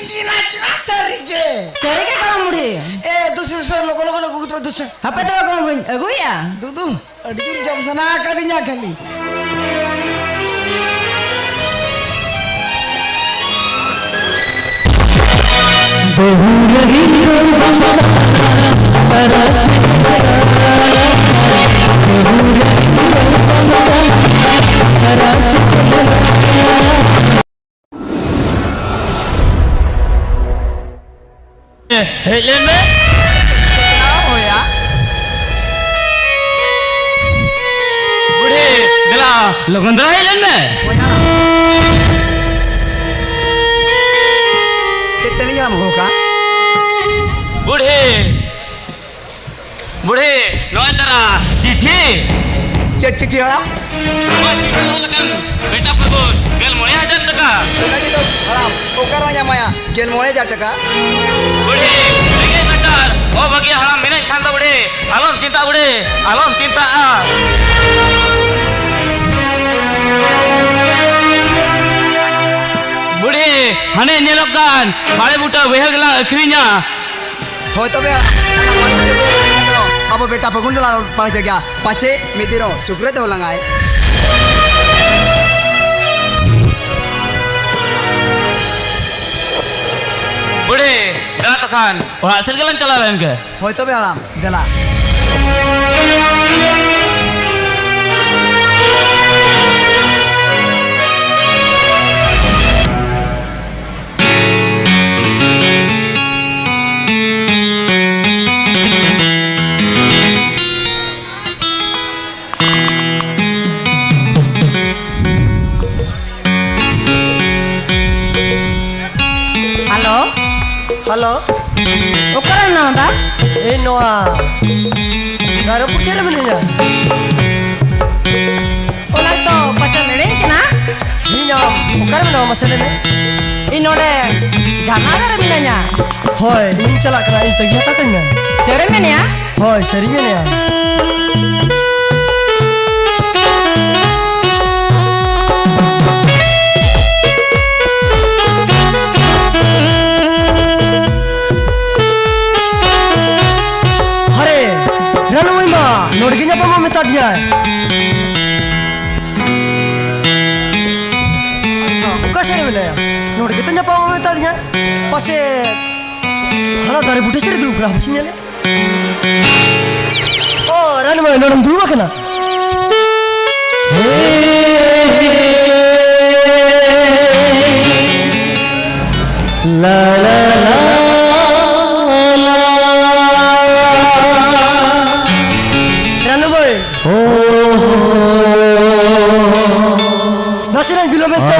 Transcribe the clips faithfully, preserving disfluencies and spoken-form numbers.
ᱪᱤᱱᱟ, ᱪᱤᱱᱟ, ᱥᱟᱹᱨᱤ ᱜᱮ᱾ ᱥᱟᱹᱨᱤ ᱜᱮ ᱜᱚᱲᱚᱢ ᱵᱩᱲᱦᱤ᱾ ᱮ, ᱫᱩᱥᱮ, ᱥᱮ, ᱞᱚᱜᱚᱱ, ᱞᱚᱜᱚᱱ ᱟᱹᱜᱩ ᱠᱟᱛᱮ ᱫᱩᱥᱮ᱾ ᱦᱟᱯᱮ ᱛᱚᱵᱮ ᱜᱚᱲᱚᱢ ᱵᱩᱲᱦᱤᱧ ᱟᱹᱜᱩᱭᱟ᱾ ᱫᱩᱫᱩ, ᱟᱹᱰᱤ ᱡᱳᱨ ᱡᱚᱢ ᱥᱟᱱᱟ ᱟᱠᱟᱫᱤᱧᱟ ᱠᱷᱟᱹᱞᱤ᱾ ᱵᱟᱹᱦᱩ ᱨᱮ ᱨᱤᱧ ᱨᱚᱲ ᱵᱟᱝ ᱠᱟᱱᱟ, ᱥᱟᱨᱟ ᱥᱤᱧ ᱵᱟᱹᱦᱩ ᱨᱮ ᱨᱤᱧ ᱨᱚᱲ ᱵᱟᱝ ᱠᱟᱱᱟ, ᱥᱟᱨᱟ ᱥᱤᱧ ᱦᱮᱡ ᱞᱮᱱ ᱢᱮ᱾ ᱵᱩᱲᱦᱤ, ᱫᱮᱞᱟ, ᱞᱚᱜᱚᱱ ᱫᱷᱟᱨᱟ ᱦᱮᱡ ᱞᱮᱱ ᱢᱮ᱾ ᱵᱚᱭᱦᱟ, ᱪᱮᱫ ᱛᱮᱞᱤᱧ ᱦᱟᱲᱟᱢ ᱟᱹᱜᱩ ᱟᱠᱟᱫ? ᱵᱩᱲᱦᱤ, ᱵᱩᱲᱦᱤ, ᱱᱚᱜᱼᱚᱭ ᱛᱟᱨᱟ ᱪᱤᱴᱷᱤ᱾ ᱪᱮᱫ ᱪᱤᱴᱷᱤ ᱦᱟᱲᱟᱢ? ᱱᱚᱣᱟ ᱪᱤᱴᱷᱤ ᱚᱞ ᱟᱠᱟᱱ ᱵᱮᱴᱟ ᱯᱷᱟᱹᱜᱩᱱ, ᱜᱮᱞ ᱢᱚᱬᱮ ᱦᱟᱡᱟᱨ ᱴᱟᱠᱟ᱾ ᱚᱱᱟ ᱜᱮ ᱫᱚ ᱦᱟᱲᱟᱢ, ᱚᱠᱟᱨᱮ ᱧᱟᱢᱟᱭᱟ ᱜᱮᱞ ᱢᱚᱬᱮ ᱦᱟᱡᱟᱨ ᱴᱟᱠᱟ? ᱵᱩᱲᱦᱤ, ᱨᱮᱸᱜᱮᱡ ᱱᱟᱪᱟᱨ ᱚᱵᱷᱟᱜᱤᱭᱟᱹ ᱦᱟᱲᱟᱢ ᱢᱮᱱᱟᱜ ᱠᱷᱟᱱ ᱫᱚ ᱵᱩᱲᱦᱤ, ᱟᱞᱚᱢ ᱪᱤᱱᱛᱟᱹᱜ ᱵᱩᱲᱦᱤ, ᱟᱞᱚᱢ ᱪᱤᱱᱛᱟᱹᱜᱼᱟ᱾ ᱵᱩᱲᱦᱤ, ᱦᱟᱱᱮ ᱧᱮᱞᱚᱜ ᱠᱟᱱ ᱵᱟᱲᱮ ᱵᱩᱴᱟᱹ ᱵᱟᱹᱭᱦᱟᱹᱲ ᱜᱮᱞᱟᱝ ᱟᱹᱠᱷᱨᱤᱧᱟ᱾ ᱦᱳᱭ ᱛᱚᱵᱮ, ᱚᱱᱟ ᱵᱟᱲᱮ ᱵᱩᱴᱟᱹ ᱵᱟᱹᱭᱦᱟᱹᱲ ᱜᱮᱞᱟᱝ ᱟᱹᱠᱷᱨᱤᱧᱟ᱾ ᱟᱵᱚ ᱵᱮᱴᱟ ᱯᱷᱟᱹᱜᱩᱱ ᱫᱚᱞᱟᱝ ᱯᱟᱲᱦᱟᱣ ᱦᱚᱪᱚ ᱜᱮᱭᱟ᱾ ᱯᱟᱪᱮ ᱢᱤᱫ ᱫᱤᱱ ᱦᱚᱸ ᱥᱩᱠ ᱨᱮ ᱫᱚᱦᱚ ᱞᱟᱝᱟᱭ᱾ ᱵᱩᱲᱦᱤ, ᱫᱮᱞᱟ ᱛᱚᱠᱷᱟᱱ ᱚᱲᱟᱜ ᱥᱮᱫ ᱜᱮᱞᱟᱝ ᱪᱟᱞᱟᱣ ᱞᱮᱱ ᱜᱮ᱾ ᱦᱳᱭ ᱛᱚᱵᱮ ᱦᱟᱲᱟᱢ, ᱫᱮᱞᱟ᱾ ᱦᱮᱞᱳ᱾ ᱦᱮᱞᱳ᱾ ᱚᱠᱟᱨᱮ ᱢᱮᱱᱟᱢᱟ ᱫᱟ? ᱤᱧ ᱱᱚᱣᱟ ᱨᱟᱭᱨᱚᱝᱯᱩᱨ ᱥᱮᱫ ᱨᱮ ᱢᱤᱱᱟᱹᱧᱟ᱾ ᱚᱱᱟ ᱫᱚ ᱯᱟᱪᱮᱢ ᱮᱲᱮᱧ ᱠᱟᱱᱟ? ᱤᱧ ᱟᱢ ᱚᱠᱟᱨᱮ ᱢᱮᱱᱟᱢᱟ ᱢᱟᱥᱮ ᱞᱟᱹᱭ ᱢᱮ? ᱤᱧ ᱱᱚᱰᱮ ᱡᱷᱟᱨᱱᱟ ᱫᱷᱟᱨᱮ ᱢᱤᱱᱟᱹᱧᱟ᱾ ᱦᱳᱭ, ᱤᱧ ᱪᱟᱞᱟᱜ ᱠᱟᱱᱟ, ᱤᱧ ᱛᱟᱹᱜᱤ ᱦᱟᱛᱟᱲ ᱠᱟᱹᱧ ᱢᱮ᱾ ᱥᱮᱨᱮᱧ ᱢᱮᱱᱮᱭᱟ? ᱦᱳᱭ, ᱥᱟᱹᱨᱤᱧ ᱢᱮᱱᱮᱫᱼᱟ᱾ ᱡᱟᱭ᱾ ᱟᱪᱪᱷᱟ, ᱚᱠᱟ ᱥᱮᱫ ᱨᱮ ᱢᱮᱱᱟᱭᱟ? ᱱᱚᱰᱮ ᱜᱮᱛᱚ ᱧᱟᱯᱟᱢ ᱢᱮᱛᱟᱫᱤᱧᱟ᱾ ᱯᱟᱥᱮ ᱦᱟᱱᱟ ᱫᱟᱨᱮ ᱵᱩᱴᱟᱹ ᱥᱮᱫ ᱨᱮ ᱫᱩᱲᱩᱵ ᱠᱟᱱᱟ, ᱦᱟᱯᱮ ᱥᱮᱧ ᱧᱮᱞᱮ᱾ ᱚ, ᱨᱟᱱᱩ ᱢᱟᱹᱭ, ᱱᱚᱰᱮᱢ ᱫᱩᱲᱩᱵ ᱟᱠᱟᱱᱟ? ᱞᱟ, ᱞᱟ, ᱞᱟ, ᱞᱟ᱾ ᱨᱟᱱᱩ ᱢᱟᱹᱭ᱾ ᱳ᱾ ᱱᱟᱥᱮᱱᱟᱜ ᱵᱤᱞᱚᱢ ᱮᱱ ᱛᱮ᱾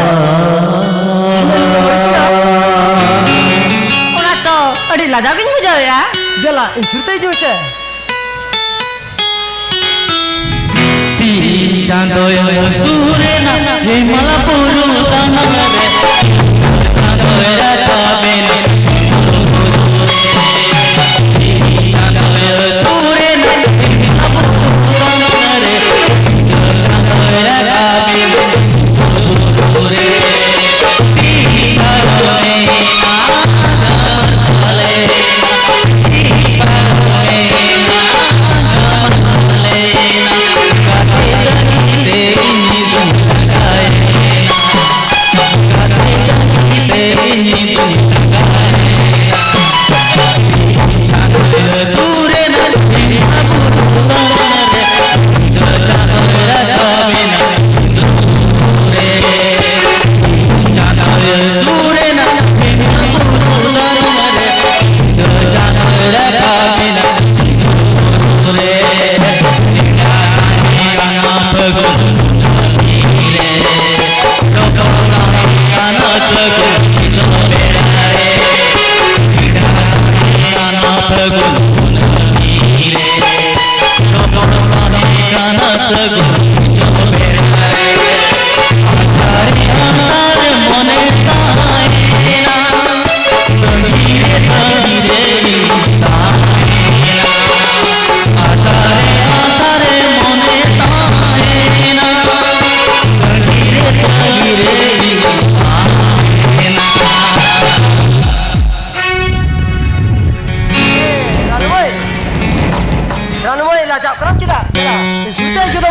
ᱚᱱᱟ ᱛᱚ ᱟᱹᱰᱤ ᱞᱟᱡᱟᱣ ᱜᱤᱧ ᱵᱩᱡᱷᱟᱹᱣᱮᱫᱼᱟ᱾ ᱫᱮᱞᱟ, ᱤᱧ ᱥᱩᱨ ᱛᱮ ᱦᱤᱡᱩᱜ ᱢᱮᱥᱮ᱾ ᱥᱤᱧ ᱪᱟᱸᱫᱚᱭ ᱦᱟᱹᱥᱩᱨᱮᱱᱟ, ᱦᱮᱢᱟᱞ ᱵᱩᱨᱩ ᱛᱟᱱᱟᱞ ᱨᱮ᱾ ᱪᱟᱸᱫᱚᱭ ᱨᱟᱠᱟᱵᱮᱱ, ᱥᱤᱧ ᱪᱟᱸᱫᱚᱭ ᱦᱟᱹᱥᱩᱨᱮᱱᱟ, ᱦᱮᱢᱟᱞ ᱵᱩᱨᱩ ᱛᱟᱱᱟᱞ ᱨᱮ᱾ ᱪᱟᱸᱫᱚᱭ ᱨᱟᱠᱟᱵᱮᱱ, ᱵᱩᱨᱩ ᱨᱮ᱾ ᱛᱤ ᱯᱟᱨᱚᱢᱮᱱᱟ, ᱛᱤ ᱯᱟᱨᱚᱢᱮᱱᱟ᱾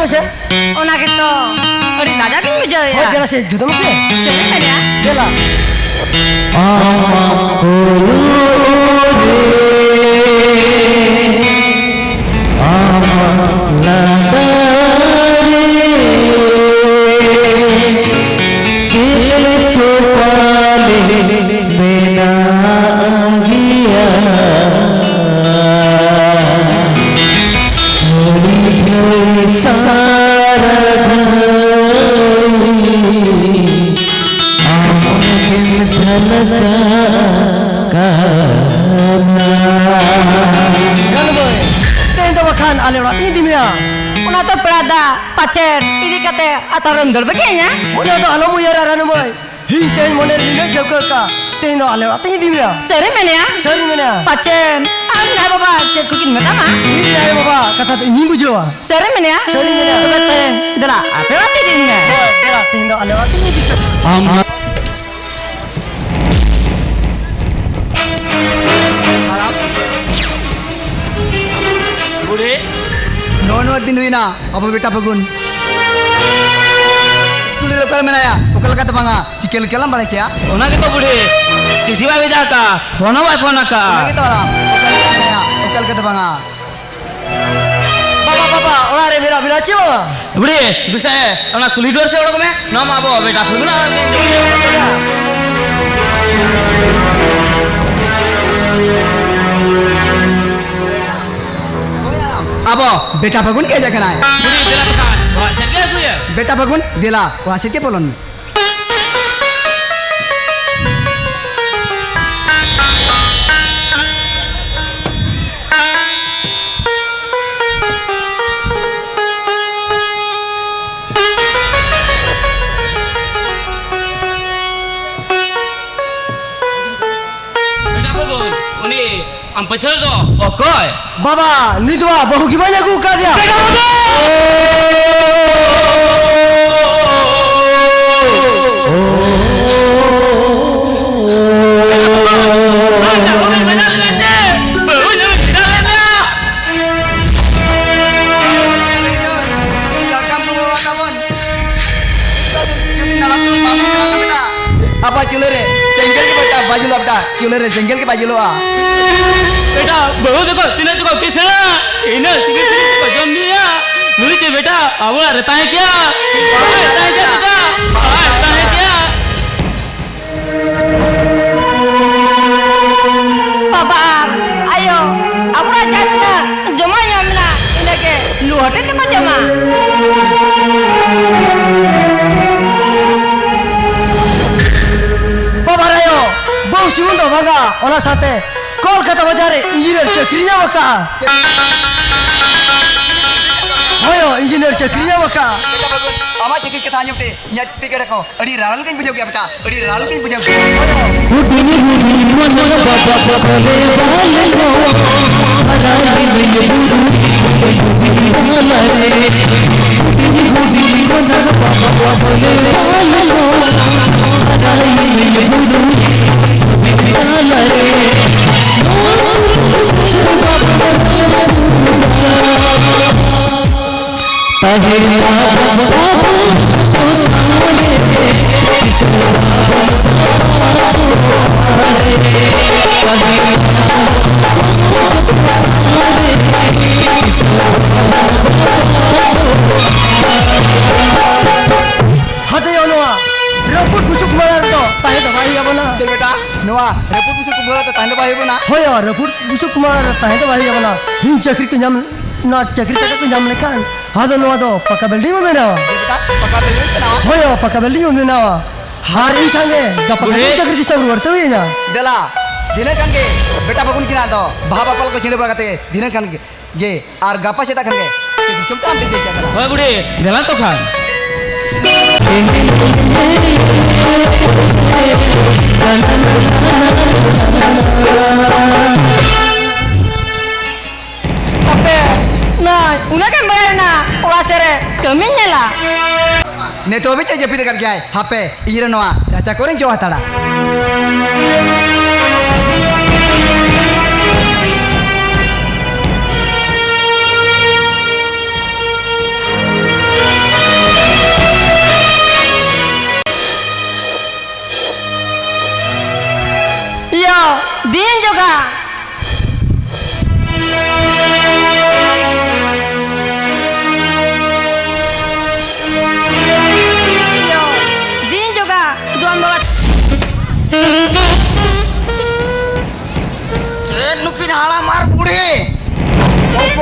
ᱢᱟᱥᱮ᱾ ᱚᱱᱟ ᱜᱮᱛᱚ ᱟᱹᱰᱤ ᱞᱟᱡᱟᱣ ᱜᱤᱧ ᱵᱩᱡᱷᱟᱹᱣᱮᱫᱼᱟ᱾ ᱦᱳᱭ, ᱫᱮᱞᱟ ᱥᱮ, ᱡᱩᱫᱟᱹ ᱢᱟᱥᱮ᱾ ᱪᱮᱫ ᱮᱢ ᱢᱮᱱᱮᱫᱼᱟ? ᱫᱮᱞᱟ᱾ ᱟᱢᱟᱜ ᱠᱚᱭᱚᱜ ᱨᱮ ᱟᱢᱟᱜ ᱞᱟᱸᱫᱟ ᱨᱮ ᱪᱮᱫ ᱪᱚ ᱯᱟᱞᱮ ᱢᱮᱱᱟᱜ ᱜᱮᱭᱟ᱾ ᱜᱷᱟᱹᱲᱤ ᱜᱷᱟᱹᱲᱤ ᱥᱟᱨᱟ ᱜᱷᱟᱹᱲᱤ ᱟᱢ ᱜᱮᱢ ᱡᱷᱟᱞᱠᱟᱜ ᱠᱟᱱᱟ᱾ ᱨᱟᱱᱩ ᱵᱷᱟᱹᱭ, ᱛᱮᱦᱮᱧ ᱫᱚ ᱵᱟᱠᱷᱟᱱ ᱟᱞᱮ ᱚᱲᱟᱜ ᱛᱤᱧ ᱤᱫᱤ ᱢᱮᱭᱟ᱾ ᱚᱱᱟ ᱫᱚ ᱯᱮᱲᱟ ᱫᱟᱜ, ᱯᱟᱪᱮᱫ ᱤᱫᱤ ᱠᱟᱛᱮ ᱟᱛᱟᱨᱮᱢ ᱫᱟᱹᱲ ᱵᱟᱹᱜᱤᱭᱟᱹᱧᱟ᱾ ᱚᱱᱟ ᱫᱚ ᱟᱞᱚᱢ ᱩᱭᱦᱟᱹᱨᱟ ᱨᱟᱱᱩ ᱵᱷᱟᱹᱭ᱾ ᱤᱧ ᱛᱮᱦᱮᱧ ᱢᱚᱱᱮ ᱨᱮ ᱱᱤᱱᱟᱹᱜ ᱴᱷᱟᱹᱣᱠᱟᱹ ᱟᱠᱟᱫ, ᱛᱮᱦᱮᱧ ᱫᱚ ᱟᱞᱮ ᱚᱲᱟᱜ ᱛᱤᱧ ᱤᱫᱤ ᱢᱮᱭᱟ᱾ ᱥᱟᱹᱨᱤ ᱢᱮᱱᱮᱭᱟ? ᱥᱟᱹᱨᱤ ᱢᱮᱱᱮᱭᱟ᱾ ᱯᱟᱪᱮᱫ ᱟᱢ ᱟᱭᱳ ᱵᱟᱵᱟ ᱪᱮᱫ ᱠᱚᱠᱤᱱ ᱢᱮᱛᱟᱢᱟ? ᱤᱧ ᱟᱭᱳ ᱵᱟᱵᱟ ᱠᱟᱛᱷᱟ ᱫᱚ ᱤᱧᱤᱧ ᱵᱩᱡᱷᱟᱹᱣᱟ᱾ ᱥᱟᱹᱨᱤ ᱢᱮᱱᱮᱭᱟ? ᱥᱟᱹᱨᱤ ᱢᱮᱱᱮᱭᱟ᱾ ᱛᱚᱵᱮ ᱛᱮᱦᱮᱧ ᱫᱮᱞᱟ ᱟᱯᱮ ᱚᱲᱟᱜ ᱛᱤᱧ ᱤᱫᱤ ᱢᱮᱭᱟ᱾ ᱦᱳᱭ, ᱫᱮᱞᱟ, ᱛᱮᱦᱮᱧ ᱫᱚ ᱟᱞᱮ ᱚᱲᱟᱜ ᱛᱤᱧ ᱤᱫᱤ ᱢᱮᱭᱟ᱾ ᱟᱢ ᱦᱟᱲᱟᱢ᱾ ᱵᱩᱰᱷᱤ᱾ ᱱᱚᱜᱼᱚ ᱱᱚᱣᱟ ᱫᱤᱱ ᱦᱩᱭᱱᱟ ᱟᱵᱚ ᱵᱮᱴᱟ ᱯᱷᱟᱹᱜᱩᱱ᱾ ᱥᱠᱩᱞ ᱨᱮ ᱚᱠᱟᱨᱮ ᱢᱮᱱᱟᱭᱟ? ᱚᱠᱟ ᱞᱮᱠᱟᱛᱮ ᱵᱟᱝᱟ? ᱪᱤᱠᱟᱹ ᱞᱮᱠᱟ ᱞᱟᱝ ᱵᱟᱲᱟᱭ ᱠᱮᱭᱟ? ᱚᱱᱟ ᱜᱮᱛᱚ ᱵᱩᱰᱷᱤ, ᱪᱤᱴᱷᱤ ᱵᱟᱭ ᱵᱷᱮᱡᱟ ᱟᱠᱟᱫ, ᱯᱷᱳᱱ ᱦᱚᱸ ᱵᱟᱭ ᱯᱷᱳᱱ ᱟᱠᱟᱫ᱾ ᱚᱱᱟ ᱜᱮᱛᱚ ᱦᱟᱲᱟᱢ, ᱚᱠᱟ ᱞᱮᱠᱟᱛᱮ ᱢᱮᱱᱟᱭᱟ? ᱚᱠᱟ ᱞᱮᱠᱟᱛᱮ ᱵᱟᱝᱟ? ᱵᱟᱵᱟ, ᱵᱟᱵᱟ, ᱚᱲᱟᱜ ᱨᱮ ᱢᱮᱱᱟᱜ ᱵᱤᱱᱟ ᱪᱮ ᱵᱟᱝᱟ? ᱵᱩᱰᱷᱤ, ᱫᱩᱥᱮ, ᱚᱱᱟ ᱠᱩᱞᱦᱤ ᱫᱩᱣᱟᱹᱨ ᱥᱮᱫ ᱚᱰᱚᱠ ᱢᱮ, ᱱᱚᱣᱟ ᱢᱟ ᱟᱵᱚ ᱵᱮᱴᱟ ᱯᱷᱟᱹᱜᱩᱱᱟᱜ ᱚᱲᱟᱜ ᱠᱟᱱ᱾ ᱟᱵᱚ ᱵᱮᱴᱟ ᱯᱷᱟᱹᱜᱩᱱ ᱜᱮ ᱦᱮᱡ ᱟᱠᱟᱱᱟᱭ᱾ ᱵᱩᱰᱷᱤ, ᱫᱮᱞᱟ ᱛᱚ ᱠᱷᱟᱱ, ᱚᱲᱟᱜ ᱥᱮᱫ ᱜᱮ ᱟᱹᱜᱩᱭᱟ᱾ ᱵᱮᱴᱟ ᱯᱷᱟᱹᱜᱩᱱ, ᱫᱮᱞᱟ, ᱚᱲᱟᱜ ᱥᱮᱫ ᱜᱮ ᱵᱚᱞᱚᱱ ᱢᱮ᱾ ᱵᱮᱴᱟ ᱯᱷᱟᱹᱜᱩᱱ, ᱩᱱᱤ ᱟᱢ ᱯᱟᱹᱪᱷᱟᱹ ᱨᱮᱫᱚ ᱚᱠᱚᱭ? ᱵᱟᱵᱟ, ᱱᱩᱭ ᱫᱚ ᱵᱟᱹᱦᱩ ᱜᱮ ᱵᱟᱹᱧ ᱟᱹᱜᱩ ᱟᱠᱟᱫᱮᱭᱟ᱾ ᱵᱮᱴᱟ ᱵᱟᱹᱵᱩ! ᱵᱮᱴᱟ ᱵᱟᱹᱵᱩ! ᱵᱟᱹᱦᱩ ᱧᱟᱢ ᱤᱧ ᱪᱮᱫᱟᱜ ᱞᱮ ᱢᱮᱱᱟ? ᱡᱩᱞᱩᱜᱼᱟ ᱵᱮᱴᱟ, ᱪᱩᱞᱦᱟᱹ ᱨᱮ ᱥᱮᱸᱜᱮᱞ ᱜᱮ ᱵᱟᱭ ᱡᱩᱞᱩᱜᱼᱟ᱾ ᱵᱮᱴᱟ, ᱵᱟᱹᱦᱩ ᱛᱟᱠᱚ ᱛᱤᱱᱟᱹᱜ ᱪᱚᱠᱚ ᱠᱤᱥᱟᱹᱬᱟ, ᱤᱱᱟᱹᱜ ᱥᱤᱵᱤᱞ ᱥᱤᱵᱤᱞ ᱛᱮᱠᱚ ᱡᱚᱢ ᱧᱩᱭᱟ᱾ ᱱᱩᱭ ᱪᱮᱫ ᱵᱮᱴᱟ ᱟᱵᱚ ᱚᱲᱟᱜ ᱨᱮ ᱛᱟᱦᱮᱸ ᱠᱮᱭᱟ? ᱵᱟᱭ ᱛᱟᱦᱮᱸ ᱠᱮᱭᱟ ᱵᱮᱴᱟ, ᱵᱟᱭ ᱛᱟᱦᱮᱸ ᱠᱮᱭᱟ᱾ ᱵᱟᱵᱟ ᱟᱨ ᱟᱭᱳ, ᱟᱵᱚᱣᱟᱜ ᱡᱟᱦᱟᱸ ᱛᱤᱱᱟᱹᱜ ᱡᱚᱢᱟᱜ ᱧᱩᱣᱟᱜ ᱢᱮᱱᱟᱜᱼᱟ, ᱤᱱᱟᱹᱜᱮ ᱞᱩ ᱦᱚᱴᱮᱡ ᱛᱮᱠᱚ ᱡᱚᱢᱟ᱾ ᱵᱟᱵᱟ ᱟᱨ ᱟᱭᱳ, ᱵᱟᱹᱦᱩ ᱥᱩᱢᱩᱝ ᱫᱚ ᱵᱟᱝᱟ, ᱚᱱᱟ ᱥᱟᱶᱛᱮ ᱠᱳᱞᱠᱟᱛᱟ ᱵᱟᱡᱟᱨ ᱨᱮ ᱤᱧᱡᱤᱱᱤᱭᱟᱨ ᱪᱟᱹᱠᱨᱤ ᱧᱟᱢ ᱟᱠᱟᱫᱼᱟ᱾ ᱦᱳᱭ, ᱤᱧᱡᱤᱱᱤᱭᱟᱨ ᱪᱟᱹᱠᱨᱤ ᱧᱟᱢ ᱟᱠᱟᱫᱼᱟ᱾ ᱟᱢᱟᱜ ᱪᱟᱹᱠᱨᱤ ᱠᱟᱛᱷᱟ ᱟᱸᱡᱚᱢ ᱛᱮ ᱤᱧᱟᱹᱜ ᱴᱤᱠᱤᱴ ᱦᱚᱸ ᱟᱹᱰᱤ ᱨᱟᱲᱟ ᱞᱮᱠᱟᱧ ᱵᱩᱡᱷᱟᱹᱣ ᱠᱮᱫᱼᱟ ᱵᱮᱴᱟ, ᱟᱹᱰᱤ ᱨᱟᱲᱟ ᱞᱮᱠᱟᱧ ᱵᱩᱡᱷᱟᱹᱣ ᱠᱮᱫᱼᱟ᱾ ᱦᱩᱰᱤᱧ ᱦᱩᱰᱤᱧ ᱢᱚᱱᱮ ᱵᱟᱵᱟ ᱵᱚᱞᱮ ᱵᱟᱞᱮ ᱠᱚ, ᱦᱟᱨᱟ ᱞᱮᱱ ᱵᱩᱨᱩ ᱛᱟᱞᱟ ᱨᱮ᱾ ᱦᱩᱰᱤᱧ ᱦᱩᱰᱤᱧ ᱢᱚᱱᱮ ᱵᱟᱵᱟ ᱵᱚᱞᱮ ᱵᱟᱞᱮ ᱠᱚ, ᱦᱟᱨᱟ ᱞᱮᱱ ᱵᱩᱨᱩ ᱛᱟᱞᱟ ᱨᱮ᱾ ᱯᱟᱹᱦᱤᱞ ᱟᱵᱚ ᱥᱟᱶ ᱨᱮ ᱦᱟᱛᱮᱭᱚ, ᱱᱚᱣᱟ ᱨᱟᱹᱯᱩᱫ ᱵᱩᱥᱩᱵ ᱢᱟᱲᱟᱝ ᱨᱮᱫᱚ ᱛᱟᱦᱮᱸ ᱫᱚ ᱵᱟᱭ ᱦᱩᱭ ᱟᱵᱚᱱᱟ᱾ ᱪᱮᱫ ᱵᱮᱴᱟ? ᱱᱚᱣᱟ ᱨᱟᱹᱯᱩᱫ ᱵᱩᱥᱩᱵ ᱢᱟᱲᱟᱝ ᱨᱮ ᱛᱟᱦᱮᱸ ᱫᱚ ᱵᱟᱭ ᱦᱩᱭ ᱟᱵᱚᱱᱟ? ᱦᱳᱭ, ᱨᱟᱹᱯᱩᱫ ᱵᱩᱥᱩᱵ ᱢᱟᱲᱟᱝ ᱨᱮ ᱛᱟᱦᱮᱸ ᱫᱚ ᱵᱟᱭ ᱦᱩᱭ ᱟᱵᱚᱱᱟ᱾ ᱤᱧ ᱪᱟᱹᱠᱨᱤ ᱠᱚ ᱧᱟᱢ, ᱱᱚᱣᱟ ᱪᱟᱹᱠᱨᱤ ᱴᱟᱠᱟ ᱠᱚ ᱧᱟᱢ ᱞᱮᱠᱷᱟᱱ, ᱟᱫᱚ ᱱᱚᱣᱟ ᱫᱚ ᱯᱟᱠᱟ ᱵᱤᱞᱰᱤᱝ ᱵᱚ ᱵᱮᱱᱟᱣᱟ᱾ ᱪᱮᱫ ᱵᱮᱴᱟ? ᱯᱟᱠᱟ ᱵᱤᱞᱰᱤᱝ ᱵᱮᱱᱟᱣᱟ? ᱦᱳᱭ, ᱯᱟᱠᱟ ᱵᱤᱞᱰᱤᱝ ᱵᱚ ᱵᱮᱱᱟᱣᱟ᱾ ᱟᱨ ᱤᱧ ᱥᱟᱸᱜᱮ ᱜᱟᱯᱟ ᱠᱷᱚᱱ ᱵᱩᱰᱷᱤ᱾ ᱪᱟᱹᱠᱨᱤ ᱫᱤᱥᱚᱢ ᱨᱩᱣᱟᱹᱲ ᱛᱮ ᱦᱩᱭ ᱟᱹᱧᱟ᱾ ᱫᱮᱞᱟ, ᱫᱷᱤᱱᱟᱹᱝ ᱠᱷᱟᱱ ᱜᱮ ᱵᱮᱴᱟ ᱵᱟᱹᱵᱩᱱ ᱠᱤᱱᱟ ᱫᱚ ᱵᱟᱦᱟ ᱵᱟᱯᱞᱟ ᱠᱚ ᱪᱷᱤᱸᱰᱟᱹ ᱵᱟᱲᱟ ᱠᱟᱛᱮ ᱫᱷᱤᱱᱟᱹᱝ ᱠᱷᱟᱱ ᱜᱮ, ᱜᱮ ᱟᱨ ᱜᱟᱯᱟ ᱥᱮᱛᱟᱜ ᱠᱷᱟᱱ ᱜᱮ ᱫᱤᱥᱚᱢ ᱛᱮ ᱟᱢ ᱫᱮᱡ ᱪᱟᱞᱟᱜ ᱠᱟᱱᱟ᱾ ᱦᱳᱭ ᱵᱩᱰᱷᱤ, ᱫᱮᱞᱟ ᱛᱚ ᱠᱷᱟᱱ᱾ ᱟᱯᱮ ᱱᱚᱜᱼᱚᱭ ᱩᱱᱟᱹᱜ ᱜᱮᱢ ᱵᱟᱲᱟᱭᱮᱱᱟ, ᱚᱲᱟᱜ ᱥᱮᱫ ᱨᱮ ᱠᱟᱹᱢᱤᱧ ᱧᱮᱞᱟ᱾ ᱱᱤᱛᱚᱜ ᱦᱟᱹᱵᱤᱡ ᱮ ᱡᱟᱹᱯᱤᱫ ᱟᱠᱟᱫ ᱜᱮᱭᱟᱭ᱾ ᱦᱟᱯᱮ, ᱤᱧ ᱨᱮ ᱱᱚᱣᱟ ᱨᱟᱪᱟ ᱠᱚᱨᱮᱧ ᱡᱚ ᱦᱟᱛᱟᱲᱟ᱾ ᱫᱤᱱ ᱡᱚᱜᱟ᱾ ᱫᱤᱱ ᱡᱚᱜᱟ, ᱫᱚᱱ ᱵᱟᱵᱟ᱾ ᱪᱮᱫ ᱱᱩᱠᱤᱱ ᱦᱟᱲᱟᱢ ᱟᱨ ᱵᱩᱲᱦᱤ?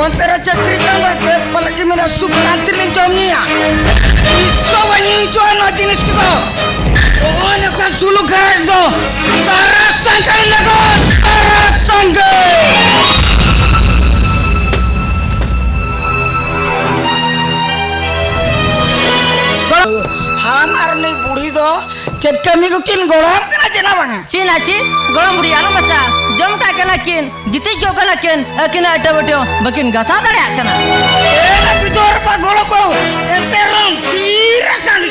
ᱚᱱᱛᱮ ᱨᱮ ᱪᱟᱹᱠᱨᱤ ᱠᱟᱱ ᱫᱚ ᱪᱮᱫ ᱯᱟᱞᱮ ᱠᱤ ᱢᱮᱱᱟ ᱥᱩᱠ ᱥᱟᱱᱛᱤ ᱞᱤᱧ ᱡᱚᱢ ᱧᱩᱭᱟ? ᱛᱤᱥ ᱦᱚᱸ ᱵᱟᱹᱧ ᱧᱩ ᱦᱚᱪᱚᱣᱟ ᱱᱚᱣᱟ ᱡᱤᱱᱤᱥ ᱠᱚᱫᱚ᱾ ᱱᱚᱜᱼᱚᱭ ᱱᱚᱝᱠᱟᱱ ᱥᱩᱞᱩᱠ ᱜᱷᱟᱨᱚᱸᱡᱽ ᱫᱚ ᱥᱟᱨᱟ ᱥᱟᱝᱠᱟᱨ ᱞᱟᱜᱟᱣ, ᱥᱟᱨᱟ ᱥᱟᱝᱠᱟᱨ᱾ ᱦᱟᱲᱟᱢ ᱟᱨ ᱩᱱᱤ ᱵᱩᱲᱦᱤ ᱫᱚ ᱪᱮᱫ ᱠᱟᱹᱢᱤ ᱠᱚᱠᱤᱱ ᱜᱚᱲᱚ ᱟᱢ ᱠᱟᱱᱟ ᱪᱮ ᱱᱟ ᱵᱟᱝᱟ? ᱪᱮ ᱱᱟ ᱪᱮ? ᱜᱚᱲᱚᱢ ᱵᱩᱲᱦᱤ ᱟᱞᱚᱢ ᱢᱮᱥᱟ᱾ ᱡᱚᱢ ᱠᱟᱜ ᱠᱟᱱᱟ ᱠᱤᱱ, ᱜᱤᱛᱤᱡ ᱠᱚᱜ ᱠᱟᱱᱟ ᱠᱤᱱ, ᱟᱹᱠᱤᱱᱟᱜ ᱟᱹᱴᱟᱹ ᱵᱟᱹᱴᱟᱹ ᱵᱟᱹᱠᱤᱱ ᱜᱟᱥᱟᱣ ᱫᱟᱲᱮᱭᱟᱜ ᱠᱟᱱᱟ᱾ ᱮ ᱵᱤᱫᱷᱚᱨᱵᱟ ᱜᱚᱲᱚ ᱠᱚ, ᱮᱱᱛᱮ ᱨᱮᱦᱚᱸ ᱛᱷᱤᱨ ᱟᱠᱟᱱ᱾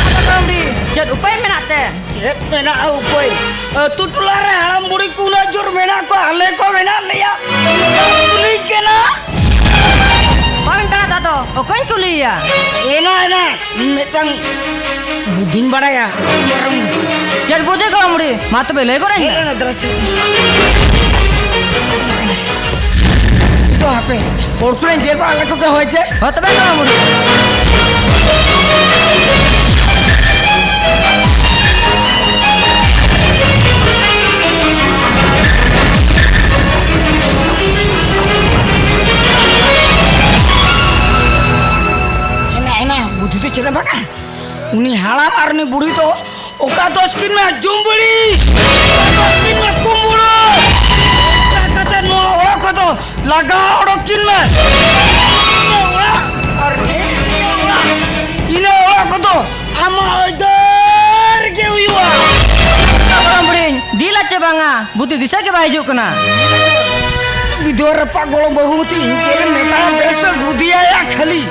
ᱟᱫᱚ ᱜᱚᱲᱚᱢ ᱵᱩᱲᱦᱤ, ᱪᱮᱫ ᱩᱯᱟᱹᱭ ᱢᱮᱱᱟᱜ ᱛᱮ? ᱪᱮᱫ ᱢᱮᱱᱟᱜᱼᱟ ᱩᱯᱟᱹᱭ? ᱟᱹᱛᱩ ᱴᱚᱞᱟ ᱨᱮ ᱦᱟᱲᱟᱢ ᱵᱩᱲᱦᱤ ᱠᱚ ᱩᱱᱟᱹᱜ ᱡᱳᱨ ᱢᱮᱱᱟᱜ ᱠᱚᱣᱟ, ᱟᱞᱮ ᱠᱚ ᱢᱮᱱᱟᱜ ᱞᱮᱭᱟ᱾ ᱠᱩᱞᱤᱧ ᱠᱟᱱᱟ᱾ ᱵᱟᱝ ᱫᱟᱫᱟ, ᱟᱫᱚ ᱚᱠᱚᱭ ᱠᱩᱞᱤᱭᱮᱭᱟ? ᱮᱱᱟ, ᱮᱱᱟ, ᱤᱧ ᱢᱤᱫᱴᱟᱝ ᱵᱩᱫᱷᱤᱧ ᱵᱟᱲᱟᱭᱟ, ᱟᱹᱰᱤ ᱢᱟᱨᱟᱝ ᱵᱩᱫᱷᱤ᱾ ᱪᱮᱫ ᱵᱩᱫᱷᱤ ᱜᱚᱲᱚᱢ ᱵᱩᱲᱦᱤ? ᱢᱟ ᱛᱚᱵᱮ ᱞᱟᱹᱭ ᱜᱚᱫ ᱟᱹᱧ ᱦᱮᱡ ᱢᱮ᱾ ᱞᱮᱱᱟ ᱫᱨᱟᱥᱮ᱾ ᱤᱧ ᱫᱚ ᱦᱟᱯᱮ, ᱦᱚᱲ ᱠᱚᱨᱮᱧ ᱧᱮᱞ ᱵᱟᱲᱟ ᱞᱮᱠᱚ ᱜᱮ ᱦᱳᱭ ᱪᱮ? ᱦᱚᱸ ᱛᱚᱵᱮ ᱜᱚᱲᱚᱢ ᱵᱩᱲᱦᱤ᱾ ᱮᱱᱟ, ᱮᱱᱟ, ᱵᱩᱫᱷᱤ ᱫᱚ ᱪᱮᱫ ᱮᱢ ᱵᱷᱟᱜᱟ? ᱩᱱᱤ ᱦᱟᱲᱟᱢ ᱟᱨ ᱩᱱᱤ ᱵᱩᱲᱦᱤ ᱫᱚ ᱚᱠᱟ ᱫᱚᱥ ᱠᱤᱱ ᱢᱮ ᱡᱩᱢᱵᱩᱲᱤ, ᱚᱠᱟ ᱫᱚᱥ ᱠᱤᱱ ᱢᱮ ᱠᱩᱢᱵᱩᱲᱩ, ᱚᱱᱠᱟ ᱠᱟᱛᱮ ᱱᱚᱣᱟ ᱚᱲᱟᱜ ᱠᱷᱚᱱ ᱫᱚ ᱞᱟᱜᱟ ᱚᱰᱚᱠ ᱠᱤᱱ ᱢᱮ᱾ ᱤᱱᱟᱹ ᱚᱲᱟᱜ ᱟᱨ ᱤᱱᱟᱹ ᱚᱲᱟᱜ, ᱤᱱᱟᱹ ᱚᱲᱟᱜ ᱠᱚᱫᱚ ᱟᱢᱟᱜ ᱟᱹᱭᱫᱟᱹᱨ ᱜᱮ ᱦᱩᱭᱩᱜᱼᱟ᱾ ᱜᱚᱲᱚᱢ ᱵᱩᱲᱦᱤ, ᱫᱤᱞ ᱟᱪᱮ ᱵᱟᱝᱟ, ᱵᱩᱫᱷᱤ ᱫᱤᱥᱟᱹ ᱜᱮ ᱵᱟᱭ ᱦᱤᱡᱩᱜ ᱠᱟᱱᱟ᱾ ᱵᱤᱫᱷᱣᱟ ᱨᱟᱯᱟᱜ ᱜᱚᱲᱚᱢ ᱵᱟᱹᱦᱩ ᱢᱚᱛᱤ, ᱤᱧ ᱪᱮᱫ ᱮᱢ ᱢᱮᱛᱟᱭᱟ, ᱵᱮᱥ ᱮ ᱵᱩᱫᱷᱤᱭᱟᱭᱟ ᱠᱷᱟᱹᱞᱤ᱾